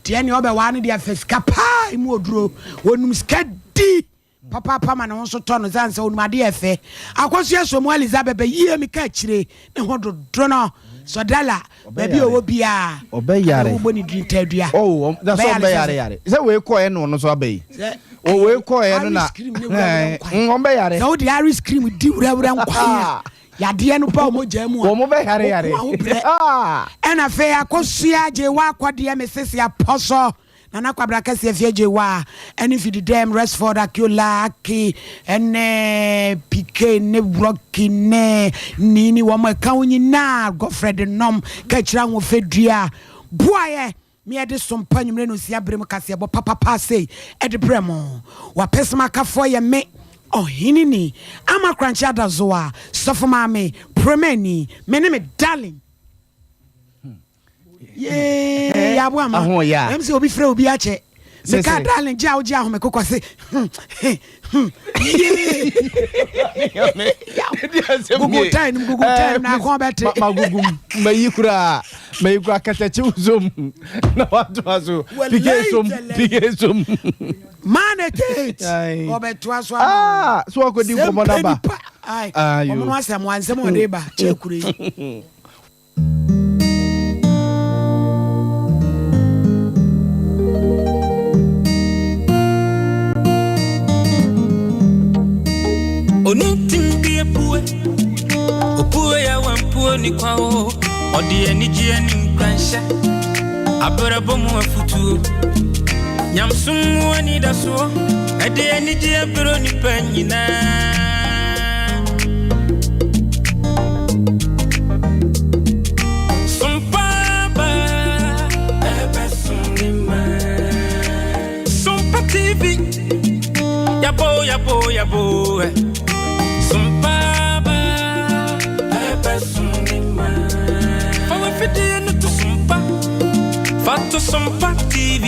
Deɛ nea ɔbɛwaa no deɛ fɛ sika paa emu oduro. Wɔnum sika di. Papaapa ma ne ho nso tɔ no sane sɛ ɔnim adeɛ ɛfɛ. Akosua so mu Elizabeth bɛyie me ka akyire ne ho dodo no Sɔdala baabi a ɔwɔ biara Ɔbɛyare. wobɔ ne din tadua. Oh, na sɛ ɔbɛyare yare. Sɛ wei kɔɛ no ɔno nso aba yi. O wei kɔɛ no na Irish cream ne wurawura nkwan. Ɔbɛyare. Sɛ wode Irish cream di wurawura nkwan a yadeɛ no ba wɔn mogya mu a. Wɔn bɛyare yare. Wɔn ko a wobrɛ. Ɛna afei Akosua gye wakɔdeɛ me sese apɔsɔ. Nana Kwabena Kɛseɛ Fiadjewaa ɛne Fididɛm, Resford, Akiola, Aki ɛne PK ne Rocky ne Nini wɔn ɛka ho nyinaa Godfred Nnom Kakyire Ahofadua boaeɛ me ɛde sompa nwumire no nsia bere mu kaseɛbɔ papapa sei ɛde brɛ mo. Wapesem akafoɔ yɛ me Ɔhene ni Ama Korankye Adazoa Sɔfo Maame Premani me ne me darling. Yee yabo ama. Ahoya. Ɛm sɛ obi frɛ obi akyɛ. Meka darling gye a wogye ahome kokɔ se. Yee. Gugu time gugu time na akɔn bɛte. Ma gugu mayi kura mayi kura katakyi som na watoa so pike som pike som. Man it it. Ɔbɛtoa so ama. Ah so akɔdi nkɔmɔ naba. Ɔmo no asɛm wa nsɛm ɔde ba kyɛ kure yi. Ɔde anigyeɛ ne nkuranhyɛ abrabɔ mu afutuo nyamsom mu anidasoɔ ɛde anigyeɛ berɛ nipa nyinaa. Sompa TV, yabo yabo yabo, Sompa ba, Fawa fidie no to Sompa, Fato Sompa TV,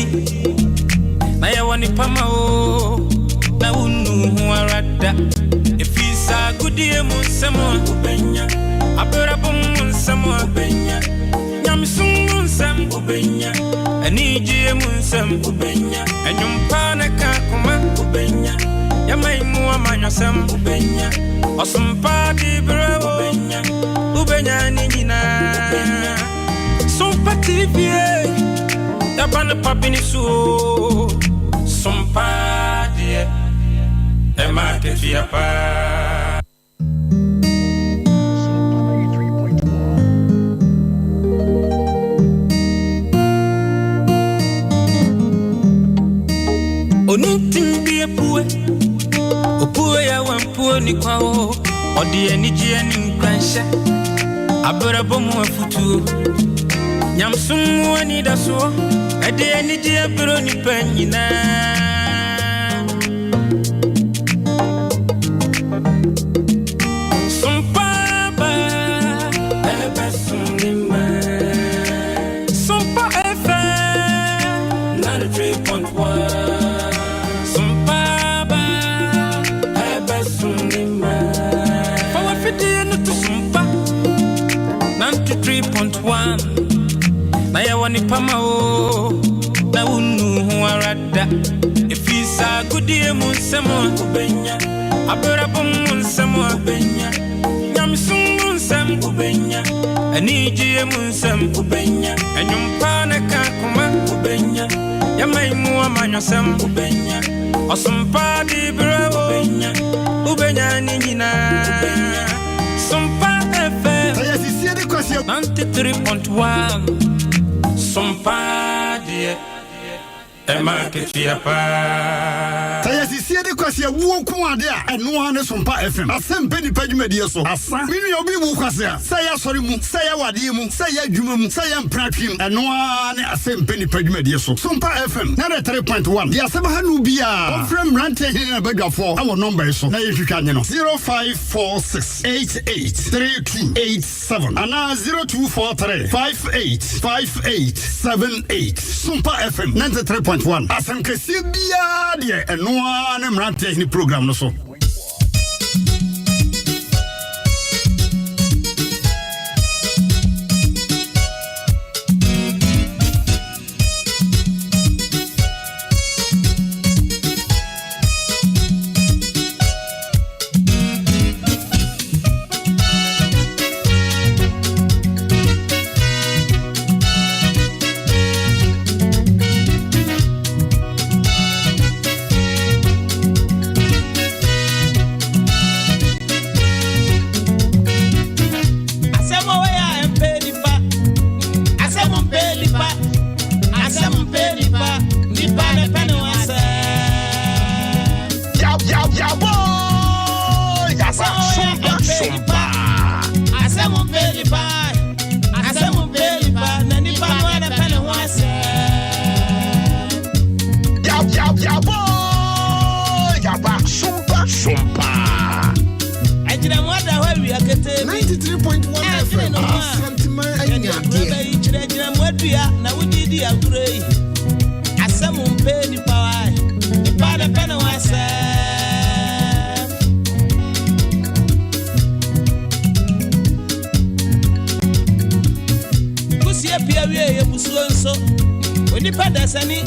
na yɛwɔ nipa ma o, na wunu ho ara da. Ɛfiri saa agodie mu nsɛm a wobɛnya, abrabɔ mu nsɛm a wobɛnya, nyamesom mu nsɛm wobɛnya, anigyeɛ mu nsɛm wobɛnya, ɛnwom pa na ka koma wobɛnya, yɛman mu amanyɔsɛm wobɛnya, ɔsom pa de berɛ wobɛnya, wobɛnya ne nyinaa. Sompa TV, yɛba no pa bi ne so o. Sompa deɛ, ɛma akatua paa. Onuntin bi apue, opue a wampuo ni kwa o. Ɔde anigyeɛ ne nkuranhyɛ, abrabɔ mu afutuo, nyamsom mu anidasoɔ, ɛde anigyeɛ brɛ onipa nyinaa. Sompa ba, ɛbɛsom ne mma. Sompa FM 93.1. Sompa ba, ɛbɛsom ne mma. Fa w'afidie no to Sompa 93.1. Na yɛwɔ nipa ma o, na wonnu ho ara da. Ɛfiri saa agodie mu nsɛm a wobɛnya, abrabɔ mu nsɛm a wobɛnya, nyamesom mu nsɛm wobɛnya, anigyeɛ mu nsɛm wobɛnya, ɛnwompa ne ka koma wobɛnya, yɛman mu amanyɔsɛm wobɛnya, ɔsompa de berɛ wobɛnya, wobɛnya ne nyinaa. Sompa FM 93.1. Sompa deɛ ɛma ketua paa. Sɛ yɛsisie de kwasi awuo nko ade a, ɛno ara ne Sompa FM. Asɛm pɛ nipa dwumadie so. Asa. Me nua obi wu kwase a, sɛ ɛyɛ asɔre mu, sɛ ɛyɛ awadeɛ mu, sɛ ɛyɛ adwuma mu, sɛ ɛyɛ mpratwe mu, ɛno ara ne asɛm pɛ nipa dwumadie so. Sompa FM 93.1. Deɛ asɛm ha no biara, ɔmfrɛ mmeranteɛ hene ne n'abadwafoɔ wɔ nɔmba yi so na yɛntwitwa nye no, 0546 88 3287 anaa 0243 58 5878. Sompa FM 93.1. Asɛm kɛseɛ biara deɛ, ɛno ara ne mmeranteɛ hene program no so. Asɛm a wɔyɛ a ɛmpɛ nipa, asɛm mpɛ nipa, asɛm mpɛ nipa, nipa ne pɛ ne ho asɛm. Yabɔ yaba sompa sompa. Asɛm mpɛ nipa, asɛm mpɛ nipa, na nipa no ne pɛ ne ho asɛm. Yabɔ yaba sompa sompa. Agyinamoa da hɔ awia ketee bi. 93.1 FM Asanteman anya adeɛ. Bɛyi kyerɛ agyinamoa dua na wodi di agorɔ yi. Asɛm mpɛ nipa wa, nipa ne pɛ ne ho asɛm. Kusie pia wie yɛ busuo nso. Onipa dasani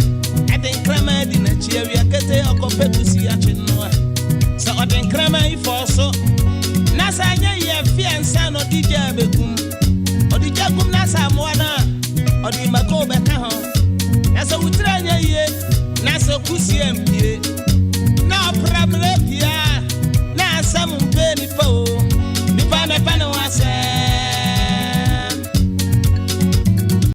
ɛde nkraman di n'akyi awia kete ɔkɔpɛ kusi akyi noa. Sɛ ɔde nkraman yi fɔ so na sɛ anyɛ yɛ fia nsa na ɔde gya abɛgum. Ɔde gya gum na sɛ amoa no a, ɔde mako bɛka ho. Na sɛ wotiri anyɛ yie na sɛ kusie mpie.